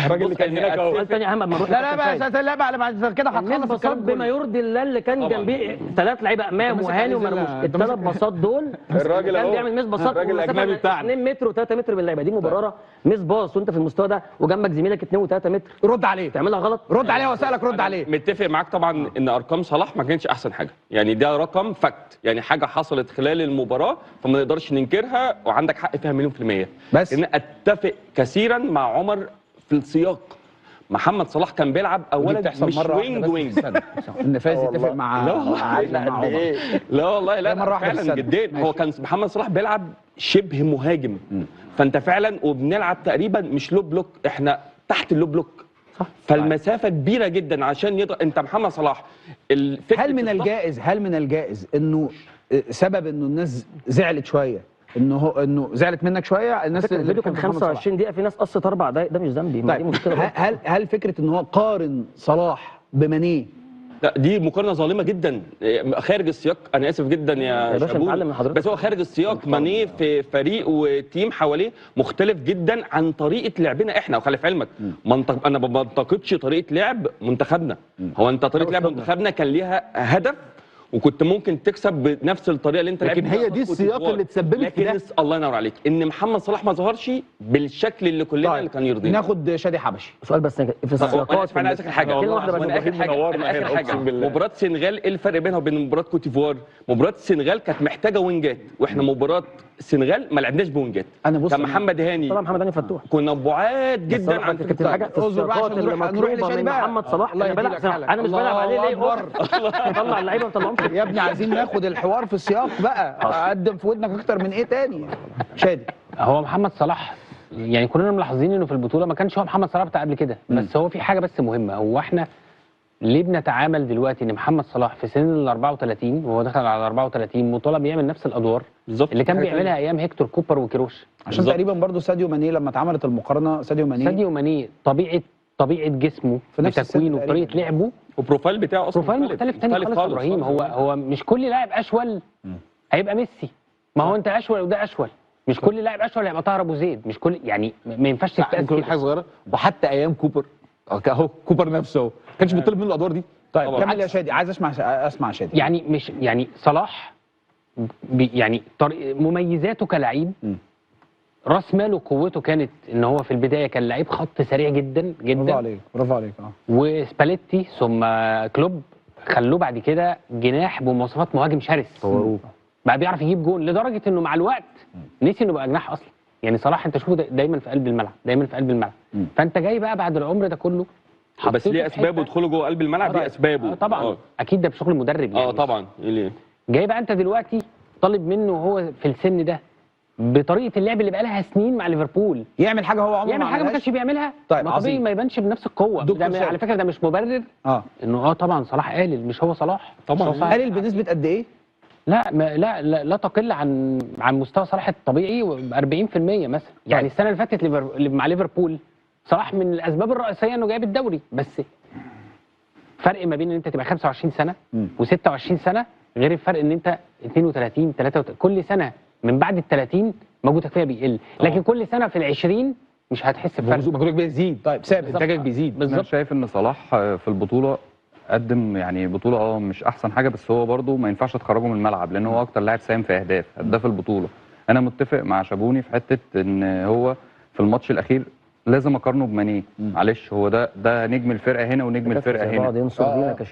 الراجل اللي كان هناك اهو. سؤال ثاني اهم قبل ما نروح. لا لا بقى، لا بقى بعد كده هتخلص الكلام بما يرضي الله اللي كان جنبيه 3 لعيبة امام وهاني ومرموش، الثلاث باصات دول الراجل كان بيعمل miss باصات، الراجل الاجنبي بتاعنا 2 متر و3 متر من اللعيبة دي مبررة. miss pass وانت في المستوى ده وجنبك زميلك 2 و3 متر، رد عليه، تعملها غلط. رد عليه واسالك، رد عليه. متفق معاك طبعا ان ارقام صلاح ما كانتش احسن حاجة، يعني ده رقم fact، يعني حاجة حصلت خلال المباراة فما نقدرش ننكرها، وعندك حق فيها 100%. بس ان اتفق كثيرا مع عمر في السياق. محمد صلاح كان بيلعب اولا مش wing wing. ان فايز يتفق مع لا والله، لا والله، لا مرة واحدة فعلا جدين. هو كان محمد صلاح بيلعب شبه مهاجم، فانت فعلا وبنلعب تقريبا مش low block، احنا تحت ال low block، صح. فالمسافه كبيرة جدا عشان يضغط. انت محمد صلاح هل من الجائز انه سبب انه الناس زعلت شوية، انه زعلت منك شوية الناس؟ الفيديو كان 25 دقيقة، في ناس قصت 4 دقايق، ده مش ذنبي. طيب دي مشكلة. هل فكرة ان هو قارن صلاح بمانيه، لا دي مقارنة ظالمه جدا خارج السياق. انا اسف جدا يا شابون، بس هو خارج السياق. مانيه في فريق و team حواليه مختلف جدا عن طريقه لعبنا احنا. وخلي في علمك انا ما بنتقدش طريقه لعب منتخبنا. هو انت طريقه لعب منتخبنا كان ليها هدف، وكنت ممكن تكسب بنفس الطريقة اللي انت لعبت. لكن هي دي السياق اللي تسببت في ده. الله ينور عليك، ان محمد صلاح ما ظهرش بالشكل اللي كلنا. طيب. اللي كان يرضينا. ناخد شادي حبشي سؤال بس في السياقات. انا عايز اخر حاجة، اخر حاجة مباراة السنغال ايه الفرق بينها وبين مباراة كوتيفوار؟ مباراة السنغال كانت محتاجه وينجات، واحنا مباراة السنغال ما لعبناش بوينجات. انا بص، كان محمد هاني، طبعا محمد هاني فتوح، كنا بعاد جدا عن فكرة حاجة في السياقات اللي مطلوبه من محمد صلاح. انا مش بلعب عليه ليه؟ طلع اللعيبة ما طلعهمش يا ابني. عايزين ناخد الحوار في السياق بقى، اقدم في ودنك اكتر من ايه تاني. شادي، هو محمد صلاح يعني كلنا ملاحظين انه في البطولة ما كانش هو محمد صلاح بتاع قبل كده، بس هو في حاجة بس مهمة. هو احنا ليه بنتعامل دلوقتي ان محمد صلاح في سن ال 34 وهو دخل على 34 مطالب يعمل نفس الادوار بالظبط اللي كان بيعملها ايام هيكتور كوبر وكيروش؟ عشان تقريبا برضو ساديو ماني لما اتعملت المقارنة، ساديو ماني طبيعة جسمه بتكوينه بطريقة لعبه و profile بتاعه اصلا profile مختلف تاني خالص. ابراهيم هو مش كل لاعب اشول هيبقى ميسي. ما هو انت اشول وده اشول، مش كل لاعب اشول هيبقى طاهر ابو زيد، مش كل يعني ما ينفعش تتقاس كده. حاجة صغيرة، وحتى ايام كوبر اهو، كوبر نفسه اهو ما كانش بيطلب منه الادوار دي. طيب كمل يا شادي، عايز اسمع شادي. يعني مش يعني صلاح يعني مميزاته كلاعب، راس ماله قوته كانت ان هو في البداية كان لعيب خط سريع جدا جدا. برافو عليك، برافو عليك. وسباليتي ثم كلوب خلوه بعد كده جناح بمواصفات مهاجم شرس، طوروه بقى بيعرف يجيب جون، لدرجة انه مع الوقت نسي انه بقى جناح اصلا. يعني صلاح انت شوفه دايما في قلب الملعب، دايما في قلب الملعب. فانت جاي بقى بعد العمر ده كله، بس ليه اسبابه دخوله جوه قلب الملعب؟ ليه اسبابه طبعا اكيد ده بشغل مدرب يعني. طبعا. ليه جاي بقى انت دلوقتي طالب منه وهو في السن ده بطريقة اللعب اللي بقى لها سنين مع ليفربول يعمل حاجة هو عمره يعمل حاجة ما كانش بيعملها؟ طيب طبيعي ما يبانش بنفس القوة. ده على فكرة ده مش مبرر انه طبعا صلاح قلل، مش هو صلاح طبعا قلل بنسبة قد ايه؟ لا لا لا, لا تقل عن مستوى صلاح الطبيعي 40% مثلا. يعني السنة اللي فاتت مع ليفربول صلاح من الاسباب الرئيسية انه جايب الدوري، بس فرق ما بين ان انت تبقى 25 سنة و26 سنة غير الفرق ان انت 32 33. كل سنة من بعد ال 30 مجهودك فيها بيقل، لكن كل سنة في ال 20 مش هتحس بفرق، مجهودك بيزيد. طيب ثابت، انتاجك بيزيد. بالظبط. انا شايف ان صلاح في البطولة قدم يعني بطوله مش احسن حاجة، بس هو برده ما ينفعش تخرجه من الملعب لان هو اكتر لاعب ساهم في اهداف، هداف البطولة. انا متفق مع شابوني في حتة ان هو في الماتش الاخير لازم اقارنه بماني. معلش هو ده نجم الفرقة هنا ونجم الفرقة هنا.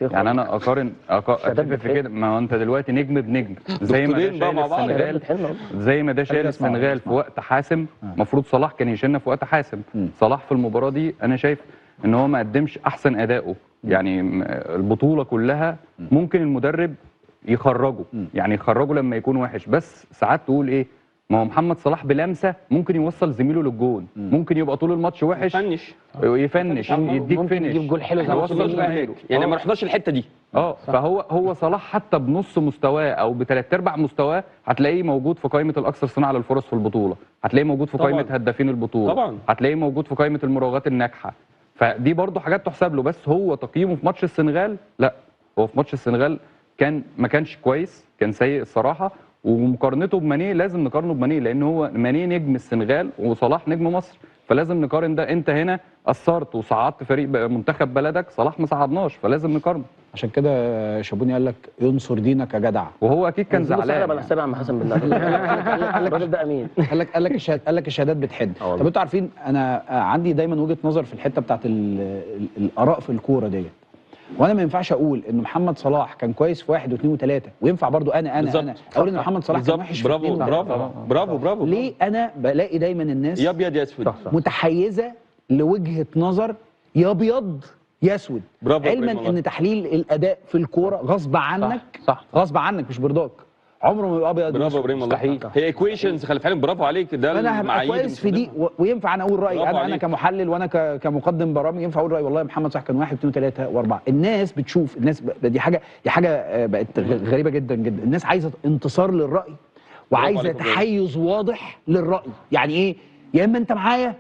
يعني انا اقارن اتفق في كده. ما هو انت دلوقتي نجم بنجم، زي ما ده شايل السنغال، زي ما ده شايل السنغال في وقت حاسم، المفروض صلاح كان يشيلنا في وقت حاسم. صلاح في المباراة دي انا شايف ان هو ما قدمش احسن اداؤه. يعني البطولة كلها ممكن المدرب يخرجه، يعني يخرجه لما يكون وحش، بس ساعات تقول ايه، ما هو محمد صلاح بلمسه ممكن يوصل زميله للجون، ممكن يبقى طول الماتش وحش ي finish يديك finish، يجيب جول حلو زي يعني ما رحناش الحتة دي. فهو صلاح حتى بنص مستواه او بثلاث ارباع مستواه هتلاقيه موجود في قائمة الاكثر صناعة للفرص في البطولة، هتلاقيه موجود في قائمة هدافين البطولة، طبعا هتلاقيه موجود في قائمة المراوغات الناجحة. فدي برضو حاجات تحسب له. بس هو تقييمه في ماتش السنغال، لا هو في ماتش السنغال كان ما كانش كويس، كان سيء الصراحة. ومقارنته بماني لازم نقارنه بماني، لان هو ماني نجم السنغال وصلاح نجم مصر، فلازم نقارن ده. انت هنا قصرت وصعدت فريق منتخب بلدك، صلاح ما صعدناش، فلازم نقارنه. عشان كده شابوني قال لك ينصر دينك يا جدع، وهو اكيد كان زعلان. انا حسابي عم حسن بالله الراجل ده امين. قال لك الشهادات بتحد. طب انتوا عارفين انا عندي دايما وجهه نظر في الحتة بتاعت الاراء في الكورة ديت، وانا ما ينفعش اقول ان محمد صلاح كان كويس في 1 و2 و3، وينفع برضو انا انا اقول ان محمد صلاح كان وحش. برافو برافو برافو برافو. ليه انا بلاقي دايما الناس يا ابيض يا اسود متحيزه لوجهه نظر يا ابيض يا اسود؟ علما ان تحليل الاداء في الكورة غصب عنك، صح. غصب عنك مش برضاك، عمره ما يبقى ابيض. برافو يا ابراهيم والله، هي equations، خلي في علمك، برافو عليك، ده انا هبقى كويس في دي وينفع انا اقول رايي، انا كمحلل وانا كمقدم برامج ينفع اقول رايي والله محمد صلاح كان 1 2 3 و4. الناس بتشوف، الناس دي حاجة، دي حاجة بقت غريبة جدا جدا. الناس عايزه انتصار للراي وعايزه تحيز واضح للراي. يعني ايه؟ يا اما انت معايا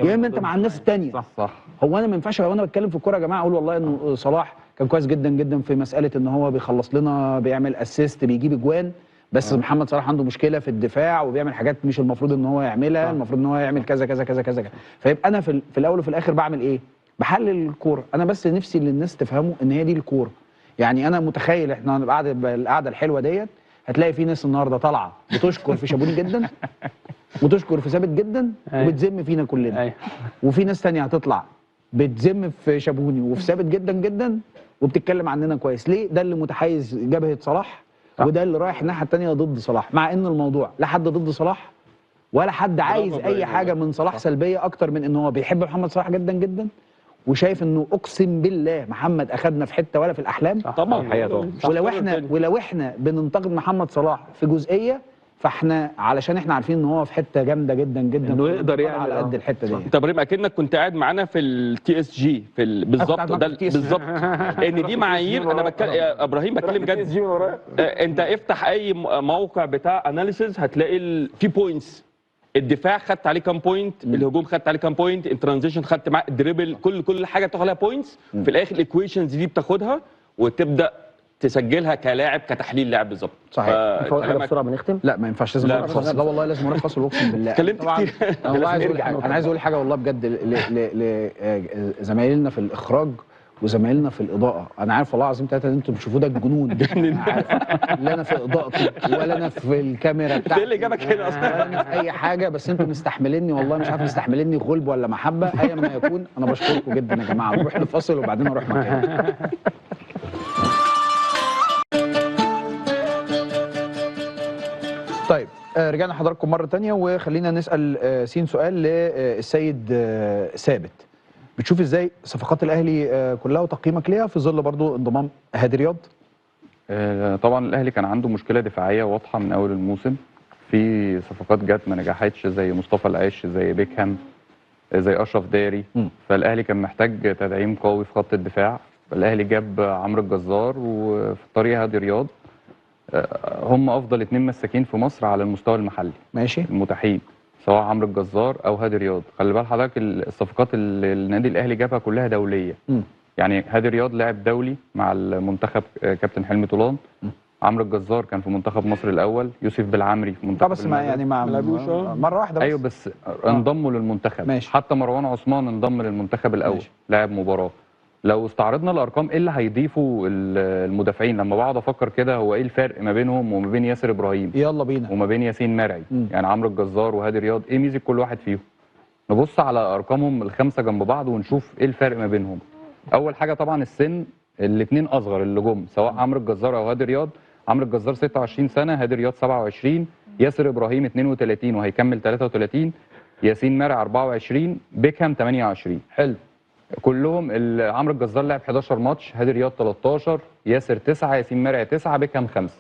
يا اما انت مع الناس الثانية. صح صح. هو انا ما ينفعش وانا بتكلم في الكورة يا جماعة اقول والله انه صلاح كان كويس جدا جدا في مسالة ان هو بيخلص لنا، بيعمل assist، بيجيب اجوان، بس محمد صلاح عنده مشكلة في الدفاع وبيعمل حاجات مش المفروض ان هو يعملها، المفروض ان هو يعمل كذا كذا كذا كذا. فيبقى انا في الاول وفي الاخر بعمل ايه؟ بحلل الكورة. انا بس نفسي اللي الناس تفهمه ان هي دي الكورة. يعني انا متخيل احنا هنبقى القعدة الحلوة ديت هتلاقي في ناس النهارده طالعه بتشكر في شابوني جدا وتشكر في ثابت جدا وبتذم فينا كلنا، وفي ناس ثانية هتطلع بتذم في شابوني وفي ثابت جدا جدا وبتتكلم عننا كويس. ليه؟ ده اللي متحيز جبهة صلاح وده اللي رايح الناحية الثانية ضد صلاح، مع ان الموضوع لا حد ضد صلاح ولا حد عايز اي حاجة من صلاح سلبية اكتر من ان هو بيحب محمد صلاح جدا جدا وشايف انه اقسم بالله محمد اخدنا في حتة ولا في الاحلام. طبعا. ولو احنا بننتقد محمد صلاح في جزئية فاحنا علشان احنا عارفين ان هو في حتة جامدة جدا جدا انه يقدر يعمل على قد الحتة دي. انت ابراهيم اكنك كنت قاعد معانا في ال TSG في بالظبط ده بالظبط، ان دي معايير. انا بتكلم يا ابراهيم، بتكلم جد. انت افتح اي موقع بتاع analysis هتلاقي في points. الدفاع خدت عليه كام point، الهجوم خدت عليه كام point، ال transition خدت معاه، ال dribble، كل حاجة بتاخد عليها points. في الاخر ال equations دي بتاخدها وتبدا تسجلها كلاعب، كتحليل لاعب بالظبط. صحيح. حاجة بسرعة بنختم. لا ما ينفعش، لازم اروح فاصل. لا والله لازم اروح فاصل اقسم بالله. اتكلمت كتير. انا عايز اقول حاجة، انا عايز اقول حاجة والله بجد لزمايلنا في الاخراج وزمايلنا في الاضاءة. انا عارف والله العظيم ثلاثة ان انتم بتشوفوه ده الجنون. عارف لا انا في اضاءتي ولا انا في الكاميرا بتاعتي، ايه اللي جابك هنا اصلا، ولا انا في اي حاجة، بس انتم مستحمليني والله، مش عارف مستحمليني غلب ولا محبة، ايا ما يكون. انا بشكركم جدا يا جماعة. نروح لفاصل وبعدين اروح مكان. طيب رجعنا حضراتكم مرة تانية، وخلينا نسأل سين سؤال للسيد ثابت. بتشوف ازاي صفقات الأهلي كلها وتقييمك ليها في ظل برضو انضمام هادي رياض؟ طبعا الأهلي كان عنده مشكلة دفاعية واضحة من أول الموسم، في صفقات جت ما نجحتش زي مصطفى العش، زي بيكهام، زي أشرف داري. فالأهلي كان محتاج تدعيم قوي في خط الدفاع. الأهلي جاب عمرو الجزار وفي الطريق هادي رياض، هم افضل 2 مساكين في مصر على المستوى المحلي، ماشي، المتاحين، سواء عمرو الجزار او هادي رياض. خلي بال حضرتك الصفقات اللي النادي الاهلي جابها كلها دولية. يعني هادي رياض لاعب دولي مع المنتخب كابتن حلمي طولان، عمرو الجزار كان في منتخب مصر الاول، يوسف بالعمري في منتخب بس ما يعني ما مرة واحدة بس. ايوه بس انضموا للمنتخب. ماشي. حتى مروان عثمان انضم للمنتخب الاول، لاعب مباراة. لو استعرضنا الارقام ايه اللي هيضيفوا المدافعين، لما بقعد افكر كده هو ايه الفرق ما بينهم وما بين ياسر ابراهيم، يلا بينا، وما بين ياسين مرعي، يعني عمرو الجزار وهادي رياض، ايه ميزة كل واحد فيهم؟ نبص على ارقامهم الخمسة جنب بعض ونشوف ايه الفرق ما بينهم. اول حاجة طبعا السن، الاثنين اصغر اللي جم، سواء عمرو الجزار او هادي رياض. عمرو الجزار 26 سنة، هادي رياض 27، ياسر ابراهيم 32 وهيكمل 33، ياسين مرعي 24، بيكهام 28. حلو. كلهم عمرو الجزار لعب 11 ماتش، هادي رياض 13، ياسر 9، ياسين مرعي 9، بيكهام 5.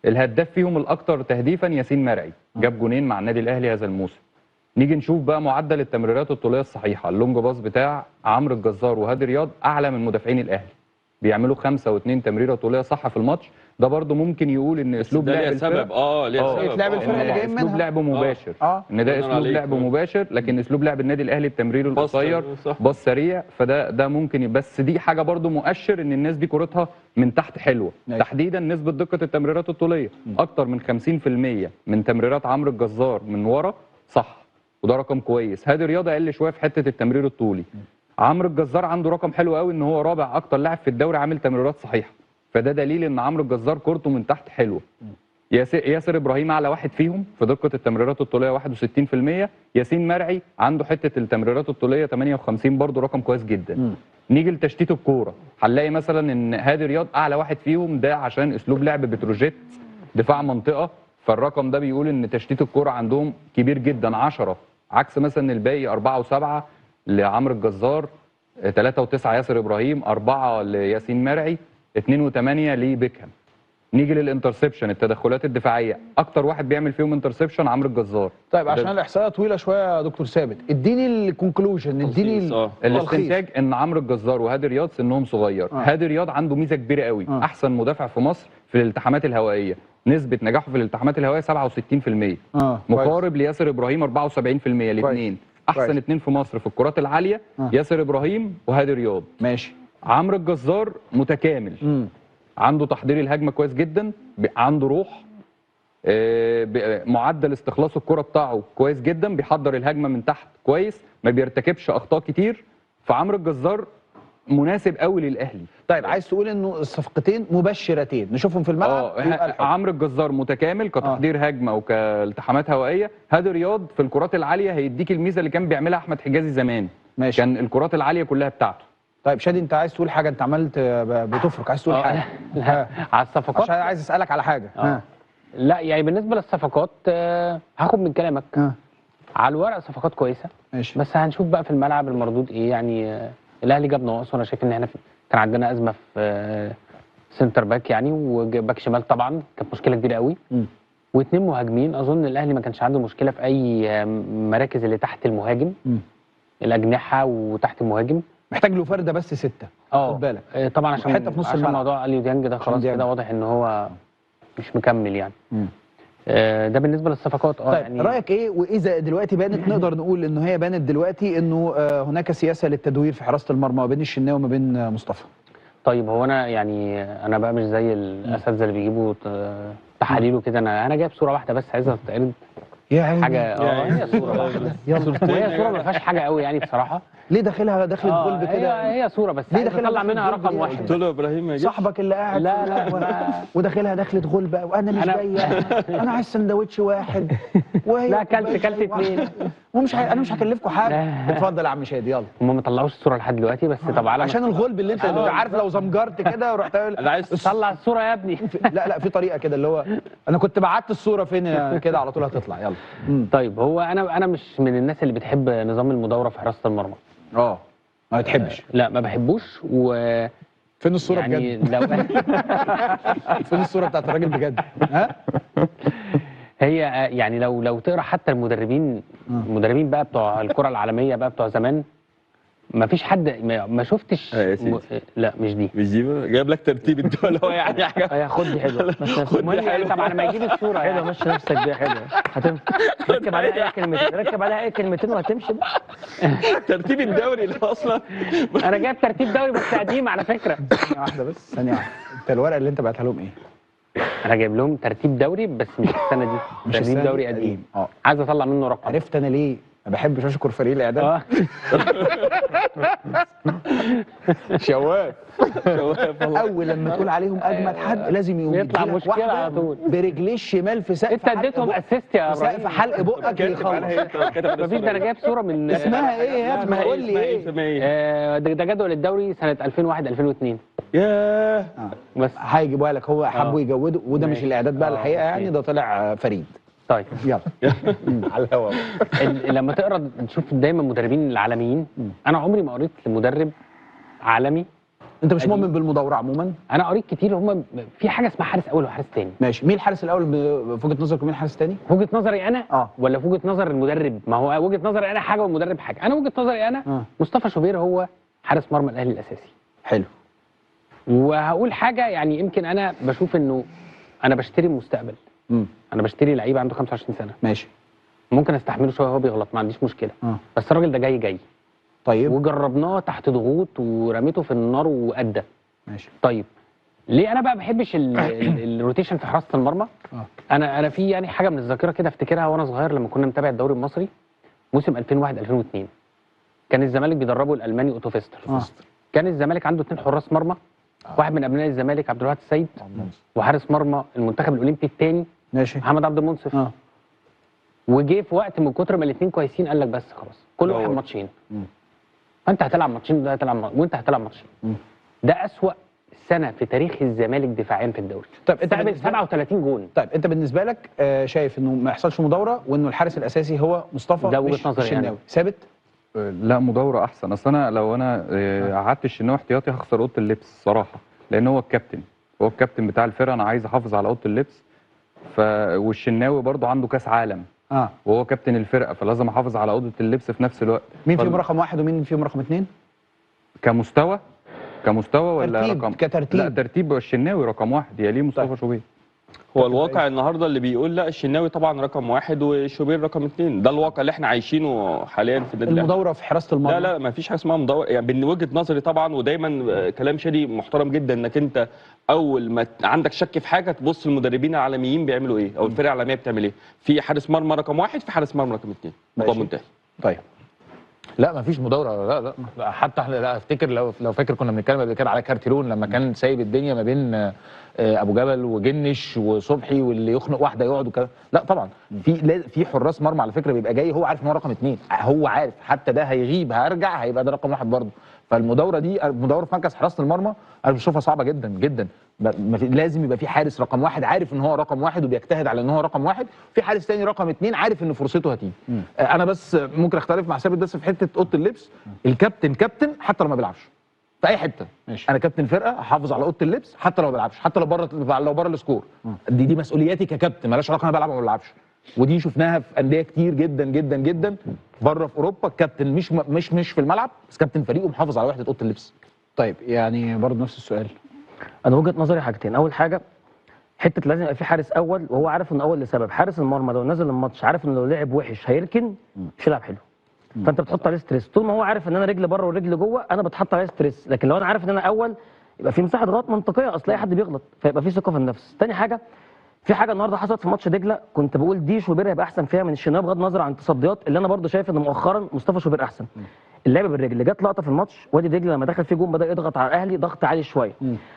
الهداف فيهم الاكثر تهديفا ياسين مرعي، جاب جونين مع النادي الاهلي هذا الموسم. نيجي نشوف بقى معدل التمريرات الطوليه الصحيحة، ال long pass بتاع عمرو الجزار وهادي رياض اعلى من مدافعين الاهلي، بيعملوا 5 و2 تمريره طوليه صح في الماتش. ده برده ممكن يقول ان اسلوب لعب سبب ليه سبب لعب الفرقة اللي جاي منها، اسلوب لعب مباشر، ان ده اسلوب لعب مباشر، لكن اسلوب لعب النادي الاهلي التمرير القصير، باص سريع، فده ممكن. بس دي حاجة برده مؤشر ان الناس دي كورتها من تحت حلوة. تحديدا نسبه دقه التمريرات الطوليه اكتر من 50% من تمريرات عمرو الجزار من ورا صح، وده رقم كويس. هادي رياض اقل شوية في حتة التمرير الطولي. عمرو الجزار عنده رقم حلو قوي ان هو رابع اكتر لاعب في الدوري عامل تمريرات صحيحه، فده دليل ان عمرو الجزار كورته من تحت حلوة. ياسر ابراهيم اعلى واحد فيهم في دقه التمريرات الطوليه 61%، ياسين مرعي عنده حتة التمريرات الطوليه 58، برضه رقم كويس جدا. نيجي لتشتيت الكورة، هنلاقي مثلا ان هادي رياض اعلى واحد فيهم، ده عشان اسلوب لعب بتروجيت دفاع منطقة، فالرقم ده بيقول ان تشتيت الكورة عندهم كبير جدا 10، عكس مثلا الباقي 4 و7 لعمرو الجزار، 3 و9 ياسر ابراهيم، 4 لياسين مرعي، 2 و8 لبيكهام. نيجي لل interception، التدخلات الدفاعية، اكتر واحد بيعمل فيهم interception عمرو الجزار. طيب عشان الاحصائية طويلة شوية يا دكتور ثابت، اديني ال conclusion، اديني الاستنتاج ان عمرو الجزار وهادي رياض سنهم صغير. هادي رياض عنده ميزة كبيرة قوي، احسن مدافع في مصر في الالتحامات الهوائية، نسبه نجاحه في الالتحامات الهوائية 67%، مقارب لياسر ابراهيم 74%. الاثنين احسن اثنين في مصر في الكرات العالية، ياسر ابراهيم وهادي رياض. ماشي. عمرو الجزار متكامل، عنده تحضير الهجمة كويس جدا، عنده روح، معدل استخلاص الكره بتاعه كويس جدا، بيحضر الهجمة من تحت كويس، ما بيرتكبش اخطاء كتير. فعمرو الجزار مناسب قوي للاهلي. طيب عايز تقول انه الصفقتين مبشرتين نشوفهم في الملعب؟ عمرو الجزار متكامل كتحضير هجمة وكالتحامات هوائية، هادي رياض في الكرات العالية هيديك الميزة اللي كان بيعملها احمد حجازي زمان. ماشي. كان الكرات العالية كلها بتاعته. طيب شادي انت عايز تقول حاجة، انت عملت بتفرك، عايز تقول حاجة؟ لا على الصفقات عشان عايز اسالك على حاجة. لا يعني بالنسبة للصفقات هاخد من كلامك. على الورق صفقات كويسة، ماشي، بس هنشوف بقى في الملعب المردود ايه. يعني الاهلي جاب نواقص، وانا شايف ان احنا كان عندنا ازمة في center back يعني، وباك شمال طبعا كانت مشكلة كبيرة قوي، واثنين مهاجمين. اظن الاهلي ما كانش عنده مشكلة في اي مراكز اللي تحت المهاجم، الاجنحة وتحت المهاجم، محتاج له فرده بس 6. خد بالك طبعا عشان حتة في نص الملعب، موضوع اليو ديانج ده خلاص كده واضح ان هو مش مكمل يعني. ده بالنسبة للصفقات. طيب يعني رايك ايه؟ واذا دلوقتي بانت، نقدر نقول انه هي بانت دلوقتي انه هناك سياسة للتدوير في حراسة المرمى ما بين الشناوي وما بين مصطفى. طيب هو انا يعني انا بقى مش زي الاساتذة اللي بيجيبوا تحاليل وكده، انا جايب صوره واحدة بس عايزها تتعرض يعني حاجة. هي صوره واحدة، وهي صوره ما فيهاش حاجة قوي يعني بصراحة. ليه داخلها دخلت غلب كده؟ هي صوره بس ليه داخلها طلع منها رقم واحد. قلت له ابراهيم صاحبك اللي قاعد لا لا وداخلها دخلت غلبه، وانا مش جاية، انا عايز سندوتش واحد، وهي لا كلت اثنين، ومش انا مش هكلفكم حاجة. اتفضل يا عم شادي يلا. هم ما طلعوش الصورة لحد دلوقتي بس طب على عشان الغلب اللي انت عارف لو زمجرت كده ورحت انا عايز طلع الصورة يا ابني. لا لا في طريقه كده اللي هو انا كنت بعت الصورة فين كده على طول هتطلع. يلا. طيب هو انا مش من الناس اللي بتحب نظام المداوره في حراسة المرمى. ما بتحبش؟ لا ما بحبوش. و فين الصورة يعني بجد؟ لو فين الصورة بتاعت الراجل بجد؟ ها؟ هي يعني لو تقرا حتى المدربين بقى بتوع الكره العالمية بقى بتوع زمان، ما فيش حد ما شفتش. لا مش دي، مش دي، جايب لك ترتيب الدول هو يعني حاجة. خد دي حلوة، خد دي حلوة. طبعا لما يجيب الصورة حلوة، مشي نفسك بيها حلوة، هتمشي. ركب عليها اي كلمتين، ركب عليها اي كلمتين وهتمشي بقى. ترتيب الدوري اللي اصلا انا جايب ترتيب دوري بس قديم على فكرة. ثانية واحدة بس، ثانية واحدة. انت الورقة اللي انت بعتها لهم ايه؟ انا جايب لهم ترتيب دوري بس مش السنة دي، مش ترتيب دوري قديم. عايز اطلع منه رقم. عرفت انا ليه ما بحبش اشكر فريق الاعداد؟ شواف شواف. اول لما تقول عليهم اجمد حد لازم يقوم يطلع مشكلة على طول برجليه الشمال في سقف. انت اديتهم assist يا ابراهيم، سقف حلق بقك يخلص. مفيش، ده انا جايب صوره من اسمها ايه يا ابني؟ قول لي ايه؟ ده جدول الدوري سنة 2001 2002. ياه بس هيجيبوها لك، هو حبوا يجودوا، وده مش الاعداد بقى الحقيقة يعني، ده طلع فريد. طيب يلا على الهوا. لما تقرا تشوف دايما مدربين العالميين، انا عمري ما قريت لمدرب عالمي. انت مش مؤمن بالمداوره عموما؟ انا قريت كتير، هم في حاجة اسمها حارس اول وحارس تاني. ماشي، مين الحارس الاول في وجهه نظرك ومين الحارس الثاني؟ في وجهه نظري انا ولا في وجهه نظر المدرب؟ ما هو وجهه نظري انا حاجة والمدرب حاجة. انا وجهه نظري انا مصطفى شوبير هو حارس مرمى الاهلي الاساسي. حلو. وهقول حاجة يعني، يمكن انا بشوف انه انا بشتري المستقبل. انا بشتري لعيب عنده 25 سنة، ماشي، ممكن استحمله شوية وهو بيغلط، ما عنديش مشكلة. بس الراجل ده جاي طيب، وجربناه تحت ضغوط ورميته في النار وادى. ماشي. طيب ليه انا بقى ما بحبش ال rotation في حراسة المرمى؟ انا في يعني حاجة من الذاكرة كده افتكرها وانا صغير، لما كنا متابع الدوري المصري موسم 2001 2002، كان الزمالك بيدربه الالماني اوتو فيستر. كان الزمالك عنده 2 حراس مرمى، واحد من ابناء الزمالك عبد الواحد السيد، وحارس مرمى المنتخب الاولمبي الثاني ماشي محمد عبد المنصف. وجه في وقت من كتر ما الاثنين كويسين قال لك بس خلاص كل واحد ماتشين، فانت هتلعب ماتشين وده هتلعب وانت هتلعب ماتشين. ده اسوأ سنة في تاريخ الزمالك دفاعيا في الدوري. طيب انت 37 جون. طيب انت بالنسبة لك شايف انه ما يحصلش مداوره، وانه الحارس الاساسي هو مصطفى، ده وجهه نظري يعني. ثابت؟ لا مداوره احسن. اصل انا لو انا قعدت الشناوي احتياطي هخسر اوضة اللبس الصراحة، لان هو الكابتن. هو الكابتن بتاع الفرقة، انا عايز احافظ على اوضة اللبس. والشناوي برضه عنده كاس عالم وهو كابتن الفرقة، فلازم احافظ على اوضة اللبس في نفس الوقت. مين فيهم رقم 1 ومين فيهم رقم 2؟ كمستوى ولا ترتيب؟ رقم كترتيب؟ لا، ترتيب الشناوي رقم 1، يليه مصطفى شوبير. هو الواقع النهارده اللي بيقول لا، الشناوي طبعا رقم 1 وشوبير رقم 2، ده الواقع اللي احنا عايشينه حاليا في النادي. المداوره في حراسة المرمى؟ لا ما فيش حاجة اسمها مداوره، يعني من وجهه نظري طبعا، ودايما كلام شادي محترم جدا، انك انت اول ما عندك شك في حاجة تبص المدربين العالميين بيعملوا ايه او الفرق العالمية بتعمل ايه. في حارس مرمى رقم 1، في حارس مرمى رقم 2، الموضوع منتهي. طيب لا مفيش مداوره، لا حتى احنا، لا افتكر لو فاكر كنا بنتكلم قبل كده على كارتيرون لما كان سايب الدنيا ما بين ابو جبل وجنش وصبحي، واللي يخنق واحدة يقعد وكده. لا طبعا في حراس مرمى على فكرة بيبقى جاي هو عارف ان هو رقم 2، هو عارف حتى ده هيغيب هرجع هيبقى ده رقم 1 برضه. فالمداوره دي، المداوره في مركز حراسة المرمى انا بشوفها صعبة جدا جدا. لازم يبقى في حارس رقم 1 عارف ان هو رقم 1 وبيجتهد على ان هو رقم 1، في حارس تاني رقم 2 عارف ان فرصته هتيجي. انا بس ممكن اختلف مع ثابت بس في حتة اوضة اللبس. الكابتن كابتن حتى لو ما بيلعبش في اي حتة. ماشي. انا كابتن فرقه احافظ على اوضة اللبس حتى لو ما بلعبش، حتى لو بره ال score. دي مسؤولياتي ككابتن، مالهاش علاقة انا بلعب او ما بلعبش. ودي شفناها في اندية كتير جدا جدا جدا بره في اوروبا، الكابتن مش مش مش في الملعب بس كابتن فريقه محافظ على وحده اوضة اللبس. طيب يعني برضه نفس السؤال. انا وجهه نظري حاجتين. اول حاجة، حتة لازم يبقى في حارس اول وهو عارف انه اول لسبب. حارس المرمى لو نزل الماتش عارف انه لو لعب وحش هيركن مش هيلعب حلو، فانت بتحط عليه stress. طول ما هو عارف ان انا رجل بره ورجل جوه انا بتحط عليه stress، لكن لو انا عارف ان انا اول يبقى في مساحة غلط منطقية، اصل اي حد بيغلط، فيبقى في ثقة في النفس. تاني حاجة، في حاجة النهارده حصلت في ماتش دجله كنت بقول دي شوبير هيبقى احسن فيها من الشناوي، بغض النظر عن التصديات اللي انا برده شايف ان مؤخرا مصطفى شوبير احسن. اللعب بالرجل، جت لقطة في الماتش وادي دجله لما دخل فيه جون بدا يضغط على الاهلي ضغط عالي شوية،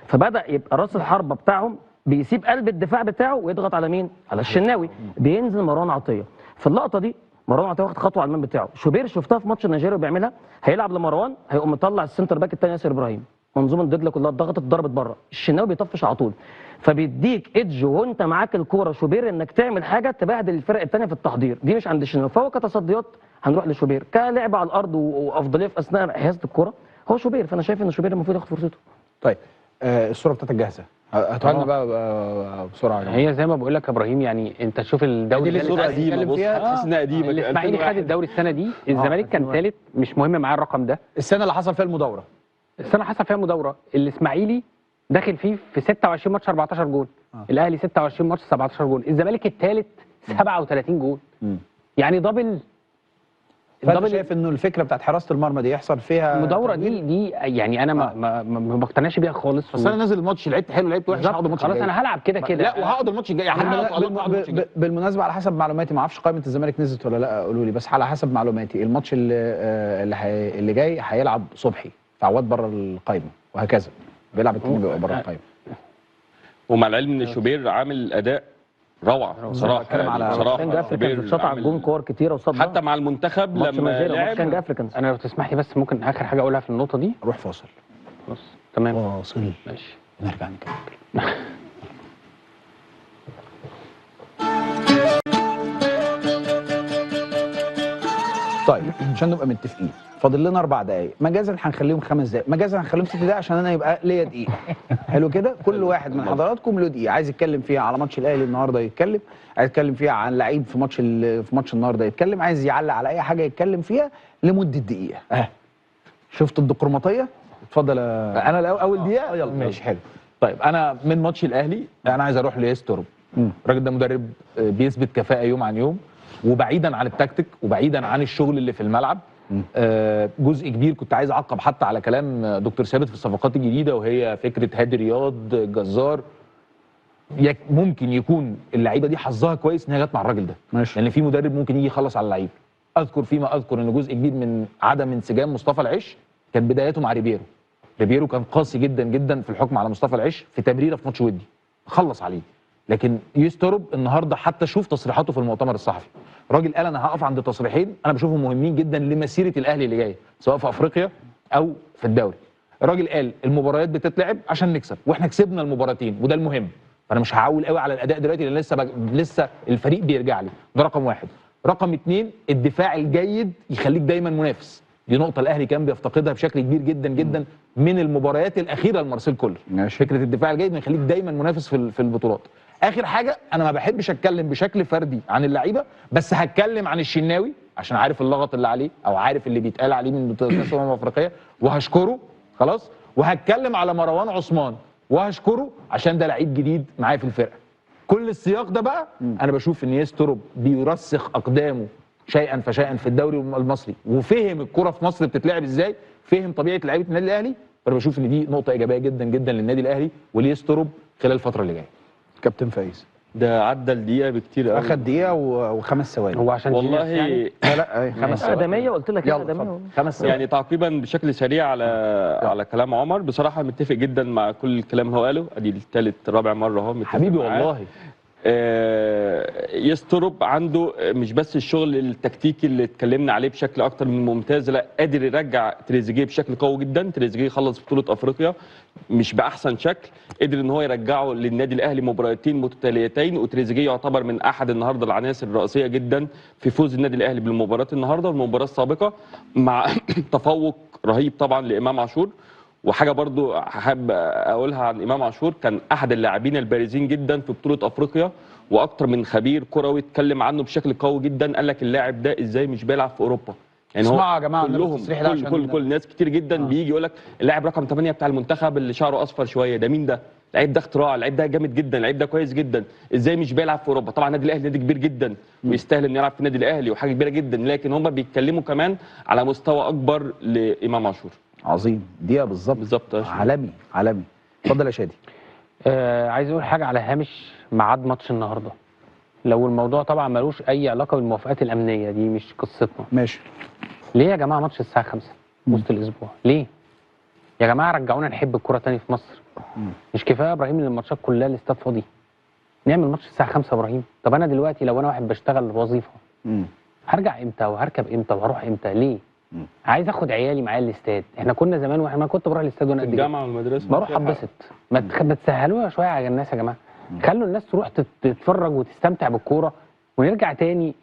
فبدا يبقى راس الحربة بتاعهم بيسيب قلب الدفاع بتاعه ويضغط على مين؟ على الشناوي. بينزل مروان عطية في اللقطة دي، مروان عطية واخد خطوة على ال man بتاعه. شوبير شفتها في ماتش النيجيري وبيعملها، هيلعب لمروان هيقوم مطلع ال center back الثاني ياسر ابراهيم. منظومة دجله كلها اتضغطت اتضربت بره، الشناوي بيطفش على طول، فبيديك edge وانت معاك الكورة شوبير انك تعمل حاجة تبهدل الفرق الثانية في التحضير، دي مش عند الشناوي. فهو كتصديات هنروح لشوبير، كلعب على الارض وافضليه في اثناء حيازه الكورة هو شوبير، فانا شايف ان شوبير المفروض ياخد فرصته. طيب الصورة بتاعتك جاهزة، هاتها لنا بقى بسرعة. هي زي ما بقول لك يا ابراهيم، يعني انت تشوف الدوري دي الصورة قديمة، بص هتحس انها قديمة. الاسماعيلي خد الدوري السنة دي، الزمالك كان ثالث، مش مهم معاه الرقم ده. السنة اللي حصل فيها المداوره، السنة حصل فيها مداوره، الاسماعيلي داخل فيه في 26 ماتش 14 جول، الاهلي 26 ماتش 17 جول، الزمالك الثالث 37 جول، يعني double. فانت شايف انه الفكرة بتاعت حراسة المرمى دي يحصل فيها المداوره دي يعني انا ما بقتنعش بيها خالص. بس انا نازل الماتش لعبت حلو لعبت وحش هقعد الماتش خلاص، انا هلعب كده كده. لا وهقعد الماتش الجاي. بالمناسبة على حسب معلوماتي، ما اعرفش قائمة الزمالك نزلت ولا لا، قولوا لي، بس على حسب معلوماتي الماتش اللي جاي هيلعب صبحي، فعواد بره القايمة وهكذا، بيلعب التاني بيبقى بره القايمة. ومع العلم ان شوبير عامل اداء روعه بصراحة، يعني بصراحة شوبير شاط على الجون كور كتيرة وصد حتى مع المنتخب لما لعب. انا لو تسمح لي بس ممكن اخر حاجة اقولها في النقطة دي. روح فاصل. خلاص تمام، فاصل ماشي، نرجع نكمل. طيب عشان نبقى متفقين، فاضل لنا 4 دقايق، مجازا هنخليهم 5 دقايق، مجازا هنخليهم 6 دقايق عشان انا يبقى ليا دقيقة. حلو كده، كل واحد من حضراتكم له دقيقة، عايز يتكلم فيها على ماتش الاهلي النهارده يتكلم، عايز يتكلم فيها عن لعيب في ماتش النهارده يتكلم، عايز يعلق على اي حاجة يتكلم فيها لمدة دقيقة. شفت الديقرماطيه؟ اتفضل. انا اول دقيقة يلا ماشي. حلو. طيب انا من ماتش الاهلي انا عايز اروح ليستورب. الراجل ده مدرب بيثبت كفاءة يوم عن يوم، وبعيدا عن التكتيك وبعيدا عن الشغل اللي في الملعب، جزء كبير كنت عايز اعقب حتى على كلام دكتور ثابت في الصفقات الجديدة، وهي فكرة هادي رياض جزار. ممكن يكون اللعيبة دي حظها كويس ان هي جت مع الراجل ده، ماشي، لان في مدرب ممكن يجي يخلص على اللعيب. اذكر فيما اذكر ان جزء كبير من عدم انسجام مصطفى العش كان بدايته مع ريبيرو. ريبيرو كان قاسي جدا جدا في الحكم على مصطفى العش في تمريره في ماتش ودي خلص عليه. لكن يسترب النهارده حتى شوف تصريحاته في المؤتمر الصحفي، راجل قال انا هقف عند تصريحين انا بشوفهم مهمين جدا لمسيره الاهلي اللي جاية سواء في افريقيا او في الدوري. الراجل قال المباريات بتتلعب عشان نكسب، واحنا كسبنا المباراتين وده المهم، فانا مش هعول قوي على الاداء دلوقتي لان لسه الفريق بيرجع لي. ده رقم واحد. رقم اتنين، الدفاع الجيد يخليك دايما منافس، دي نقطة الاهلي كان بيفتقدها بشكل كبير جدا جدا من المباريات الاخيرة لمارسيل كولر. فكرة الدفاع الجيد يخليك دايما منافس في البطولات. اخر حاجة، انا ما بحبش اتكلم بشكل فردي عن اللعيبة، بس هتكلم عن الشناوي عشان عارف اللغط اللي عليه او عارف اللي بيتقال عليه من كاس الامم الافريقية، وهشكره خلاص. وهتكلم على مروان عثمان وهشكره عشان ده لعيب جديد معايا في الفرقة. كل السياق ده بقى انا بشوف ان ياس توروب بيرسخ اقدامه شيئا فشيئا في الدوري المصري، وفهم الكره في مصر بتتلعب ازاي، فهم طبيعة لعيبة النادي الاهلي. فانا بشوف ان دي نقطة ايجابية جدا جدا للنادي الاهلي ولياس توروب خلال الفترة اللي جاية. كابتن فايز ده عدى الدقيقة بكتير قوي، اخد دقيقة وخمس ثواني. هو عشان والله يعني؟ لا 5 ثواني ادميه قلت لك ادميه 5 ثواني. يعني تعقيبا بشكل سريع على كلام عمر، بصراحة متفق جدا مع كل الكلام اللي هو قاله، ادي الثالث رابع مرة اهو حبيبي والله. ياس توروب عنده مش بس الشغل التكتيكي اللي اتكلمنا عليه بشكل اكتر من ممتاز، لا قادر يرجع تريزيجيه بشكل قوي جدا. تريزيجيه خلص بطوله افريقيا مش باحسن شكل، قدر ان هو يرجعه للنادي الاهلي مباراتين متتاليتين، وتريزيجيه يعتبر من احد النهارده العناصر الرئيسية جدا في فوز النادي الاهلي بالمباراة النهارده والمباراة السابقة، مع تفوق رهيب طبعا لامام عاشور. وحاجه برضو حابب اقولها عن امام عاشور، كان احد اللاعبين البارزين جدا في بطوله افريقيا، واكتر من خبير كروي اتكلم عنه بشكل قوي جدا، قال لك اللاعب ده ازاي مش بيلعب في اوروبا. يعني اسمعوا يا جماعة كلهم كل ناس كتير جدا بيجي يقول لك اللاعب رقم 8 بتاع المنتخب اللي شعره اصفر شوية ده مين ده؟ اللعيب ده اختراع، اللعيب ده جامد جدا، اللعيب ده كويس جدا، ازاي مش بيلعب في اوروبا؟ طبعا النادي الاهلي نادي كبير جدا ويستاهل انه يلعب في النادي الاهلي وحاجه كبيرة جدا، لكن هم بيتكلموا كمان على مستوى اكبر لامام عاشور. عظيم، دقيقة بالظبط، عالمي عالمي. اتفضل يا شادي. عايز اقول حاجة على هامش ميعاد ماتش النهارده. لو الموضوع طبعا ملوش اي علاقة بالموافقات الامنية، دي مش قصتنا. ماشي. ليه يا جماعة ماتش الساعة 5 وسط الاسبوع؟ ليه؟ يا جماعة رجعونا نحب الكورة تاني في مصر. مش كفاية يا ابراهيم ان الماتشات كلها الاستاد فاضي؟ نعمل ماتش الساعة 5 يا ابراهيم. طب انا دلوقتي لو انا واحد بشتغل وظيفة هرجع امتى وهركب امتى وهروح امتى؟ ليه؟ عايز اخد عيالي معايا الاستاد. احنا كنا زمان واحنا كنت بروح الاستاد وانا قد كده، الجامعة والمدرسة بروح اتبسط. ما تسهلوها شوية على الناس يا جماعة، خلوا الناس تروح تتفرج وتستمتع بالكورة، ونرجع تاني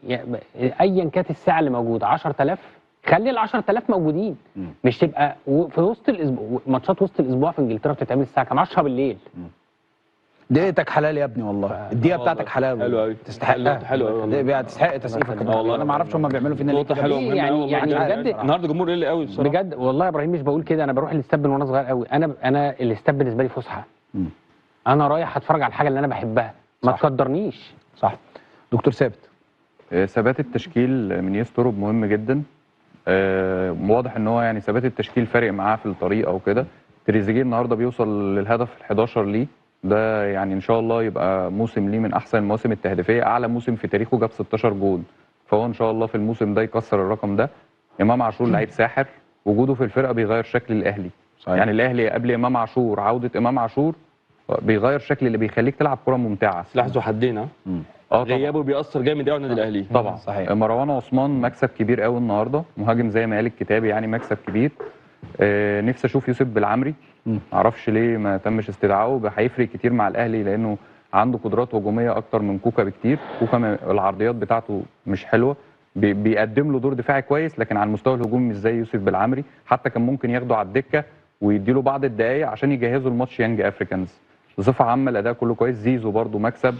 ايا كانت الساعة اللي موجودة 10000، خلي ال 10000 موجودين، مش تبقى في وسط الاسبوع. ماتشات وسط الاسبوع في انجلترا بتتعمل الساعة كام؟ 10 بالليل. دقيقتك حلال يا ابني والله، الدقيقة بتاعتك حلال. حلو قوي، تستحقها. حلو قوي والله، تستحق تسقيفك. والله انا ما اعرفش هم بيعملوا فينا ليه نقطة حلوة مهمة يعني بجد النهارده الجمهور قل قوي بصراحة بجد والله يا ابراهيم. مش بقول كده، انا بروح الاستاد من وانا صغير قوي. انا الاستاد بالنسبة لي فسحة. انا رايح اتفرج على الحاجة اللي انا بحبها، ما تقدرنيش. صح. دكتور ثابت، ثبات التشكيل من ياس توروب مهم جدا. واضح ان هو يعني ثبات التشكيل فارق معاه في الطريق او كده. تريزيجيه النهارده بيوصل للهدف ال11 ليه، ده يعني ان شاء الله يبقى موسم ليه من احسن المواسم التهديفيه، اعلى موسم في تاريخه، جاب 16 جون، فهو ان شاء الله في الموسم ده يكسر الرقم ده. امام عاشور لعيب ساحر، وجوده في الفرقة بيغير شكل الاهلي. صحيح. يعني الاهلي قبل امام عاشور، عوده امام عاشور بيغير شكل اللي بيخليك تلعب كره ممتعة. سلاح ذو حدين. غيابه بيأثر جامد قوي على النادي الاهلي طبعا. صحيح. مروان عثمان مكسب كبير قوي النهارده، مهاجم زي ما قال الكتابي، يعني مكسب كبير. نفسي اشوف يوسف بالعمري، معرفش ليه ما تمش استدعائه، هيفرق كتير مع الاهلي لانه عنده قدرات هجومية اكتر من كوكا بكتير. كوكا العرضيات بتاعته مش حلوة، بيقدم له دور دفاعي كويس، لكن على المستوى الهجومي مش زي يوسف بالعمري. حتى كان ممكن ياخده على الدكة ويديله بعض الدقائق عشان يجهزوا الماتش يانج افريكانز. بصفة عامة الاداء كله كويس. زيزو برده مكسب،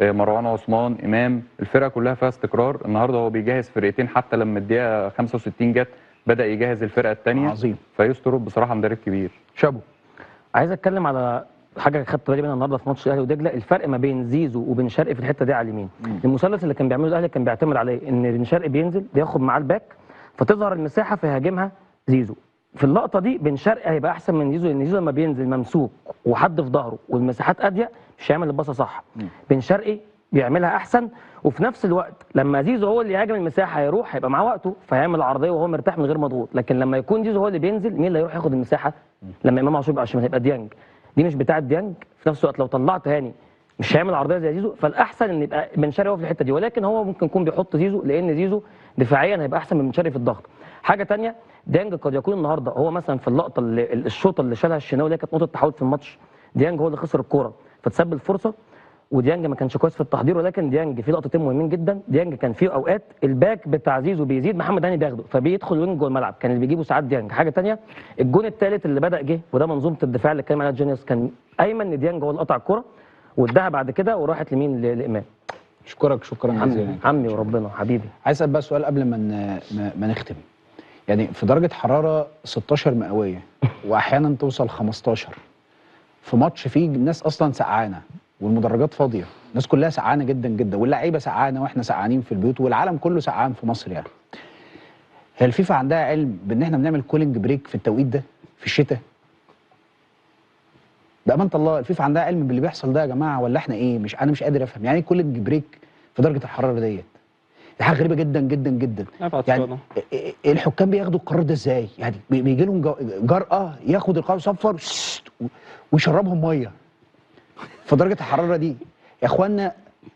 مروان عثمان، امام، الفرقة كلها فيها استقرار. النهارده هو بيجهز فرقتين، حتى لما الدقيقة 65 جت بدا يجهز الفرقة الثانية. عظيم. فيوسف توروب بصراحة مدرب كبير. شابو. عايز اتكلم على حاجة خدت بالي منها النهارده في ماتش الاهلي ودجله، الفرق ما بين زيزو وبن شرقي في الحتة دي على اليمين. المثلث اللي كان بيعمله الاهلي كان بيعتمد عليه ان بن شرقي بينزل بياخد معاه ال back، فتظهر المساحة فيهاجمها زيزو. في اللقطة دي بن شرقي هيبقى احسن من زيزو، لان زيزو لما بينزل ممسوك وحد في ظهره والمساحات اضيق مش هيعمل الباصه صح. بن شرقي بيعملها احسن، وفي نفس الوقت لما زيزو هو اللي يهاجم المساحة هيروح هيبقى معاه وقته، فهيعمل عرضية وهو مرتاح من غير مضغوط. لكن لما يكون زيزو هو اللي بينزل، مين اللي هيروح ياخد المساحة؟ لما امام عاشور يبقى على الشمال هيبقى ديانج، دي مش بتاعه ديانج. في نفس الوقت لو طلعت هاني مش هيعمل عرضية زي زيزو، فالاحسن ان يبقى بن شرقي هو في الحتة دي، ولكن هو ممكن يكون بيحط زيزو لان زيزو دفاعيا هيبقى احسن من بن شرقي في الضغط. حاجة ثانية، ديانج قد يكون النهارده هو مثلا في اللقطة اللي الشوطه اللي شالها الشناوي اللي كانت نقطة تحول في الماتش، ديانج هو اللي خسر الكورة فتسبب الفرصة، وديانج ما كانش كويس في التحضير، ولكن ديانج في لقطتين مهمين جدا. ديانج كان في اوقات ال back بتاع زيزو بيزيد، محمد هاني بياخده فبيدخل wing جوه الملعب، كان اللي بيجيبه ساعات ديانج. حاجة ثانية، الجون الثالث اللي بدا جه، وده منظومة الدفاع اللي اتكلم عليها جونيوس، كان ايمن ديانج هو اللي قطع الكره واداها بعد كده وراحت لمين؟ لامام. اشكرك شكرا جزيلا عمي وربنا حبيبي. عايز اسال بقى سؤال قبل ما نختم، يعني في درجه حرارة 16 مئوية واحيانا توصل 15 في ماتش فيه الناس اصلا سقعانه والمدرجات فاضية، الناس كلها سقعانه جدا جدا، واللعيبة سقعانه واحنا سقعانين في البيوت والعالم كله سقعان في مصر. يعني هي الفيفا عندها علم بان احنا بنعمل cooling break في التوقيت ده في الشتاء؟ بأمانة الله الفيفا عندها علم باللي بيحصل ده يا جماعة ولا احنا ايه؟ مش انا مش قادر افهم يعني ايه cooling break في درجه الحرارة ديت؟ دي حاجة غريبة جدا جدا جدا. يعني الحكام بياخدوا القرار ده ازاي؟ يعني بيجي لهم جرأه ياخد القرار صفر ويشربهم مية في درجه الحرارة دي؟ يا اخوانا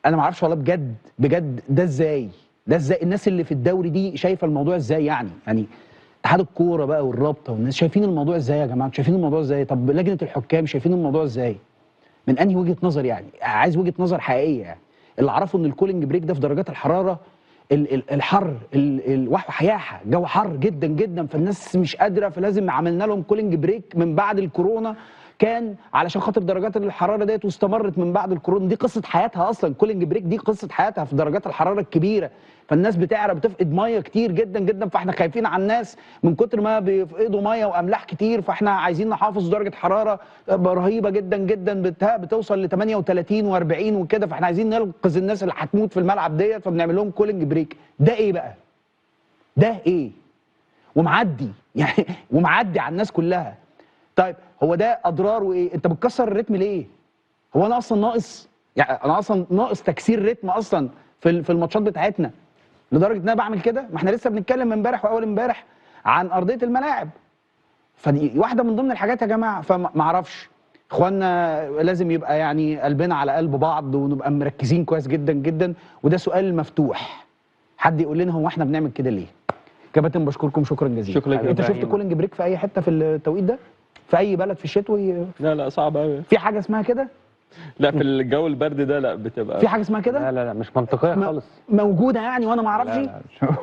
انا ما اعرفش والله بجد بجد ده ازاي؟ ده ازاي الناس اللي في الدوري دي شايفه الموضوع ازاي؟ يعني اتحاد الكورة بقى والرابطه والناس شايفين الموضوع ازاي يا جماعة؟ شايفين الموضوع ازاي؟ طب لجنة الحكام شايفين الموضوع ازاي؟ من انهي وجهه نظر يعني؟ عايز وجهه نظر حقيقية يعني. اللي اعرفه ان ال cooling break ده في درجات الحرارة الحر الوحياحه، جو حر جدا جدا، فالناس مش قادرة، فلازم عملنا لهم cooling break من بعد الكورونا، كان علشان خاطر درجات الحرارة ديت، واستمرت من بعد الكورونا. دي قصة حياتها اصلا، cooling break دي قصة حياتها في درجات الحرارة الكبيرة، فالناس بتعرق بتفقد مية كتير جدا جدا، فاحنا خايفين على الناس من كتر ما بيفقدوا مية واملاح كتير، فاحنا عايزين نحافظ درجه حرارة رهيبة جدا جدا بتوصل ل 38 و40 وكده، فاحنا عايزين ننقذ الناس اللي هتموت في الملعب ديت، فبنعمل لهم cooling break. ده ايه بقى؟ ده ايه؟ ومعدي يعني ومعدي على الناس كلها. طيب هو ده اضراره ايه؟ انت بتكسر الريتم ليه؟ هو انا اصلا ناقص؟ يعني انا اصلا ناقص تكسير ريتم اصلا في الماتشات بتاعتنا لدرجة ان انا بعمل كده؟ ما احنا لسه بنتكلم امبارح واول امبارح عن ارضية الملاعب. فدي واحدة من ضمن الحاجات يا جماعة. فما اعرفش اخوانا، لازم يبقى يعني قلبنا على قلب بعض ونبقى مركزين كويس جدا جدا، وده سؤال مفتوح، حد يقول لنا هو احنا بنعمل كده ليه؟ كباتن بشكركم شكرا جزيلا. شكرا. انت شفت cooling break في اي حتة في التوقيت ده؟ في اي بلد في الشتوي؟ لا لا صعب قوي. في حاجة اسمها كده؟ لا في الجو البرد ده لا بتبقى في حاجة اسمها كده؟ لا لا لا مش منطقية خالص. موجودة يعني وانا ما اعرفش؟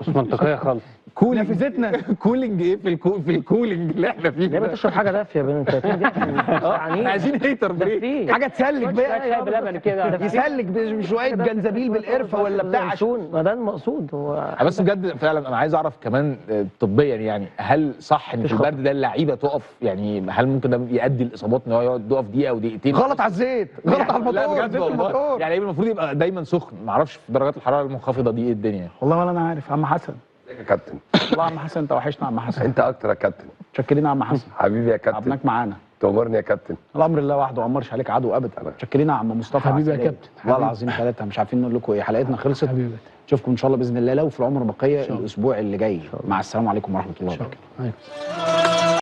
مش منطقية خالص. cooling نفذتنا. cooling ايه في ال cooling اللي احنا فيه؟ ليه بتشرب حاجة دافيه يا بنت؟ احنا عايزين heater break، حاجة تسلك بقى، شاي بلبن كده، يسلك بشوية جنزبيل بالقرفه ولا بتاع. ما ده المقصود هو. بس بجد فعلا انا عايز اعرف كمان طبيا، يعني هل صح ان في البرد ده اللعيبة تقف؟ يعني هل ممكن ده يؤدي لاصابات ان هو يقعد يقف دقيقة او دقيقتين؟ غلط على الزيت، غلط على الموتور. يعني المفروض يبقى دايما سخن، ما اعرفش في درجات الحرارة المنخفضة دي ايه الدنيا. والله ولا انا عارف. عم حسن يا كابتن. والله عم حسن انت وحشنا يا عم حسن. انت اكتر يا كابتن. متشكرين يا عم حسن. حبيبي يا كابتن. عبناك معانا. تؤمرني يا كابتن. الامر الله وحده وامرش عليك عدو ابدا. متشكرين يا عم مصطفى. حبيبي يا كابتن. والله العظيم ثلاثة مش عارفين نقول لكم ايه. حلقتنا خلصت. حبيبي. نشوفكم ان شاء الله باذن الله لو في العمر بقية الاسبوع اللي جاي. مع السلامة عليكم ورحمة الله وبركاته.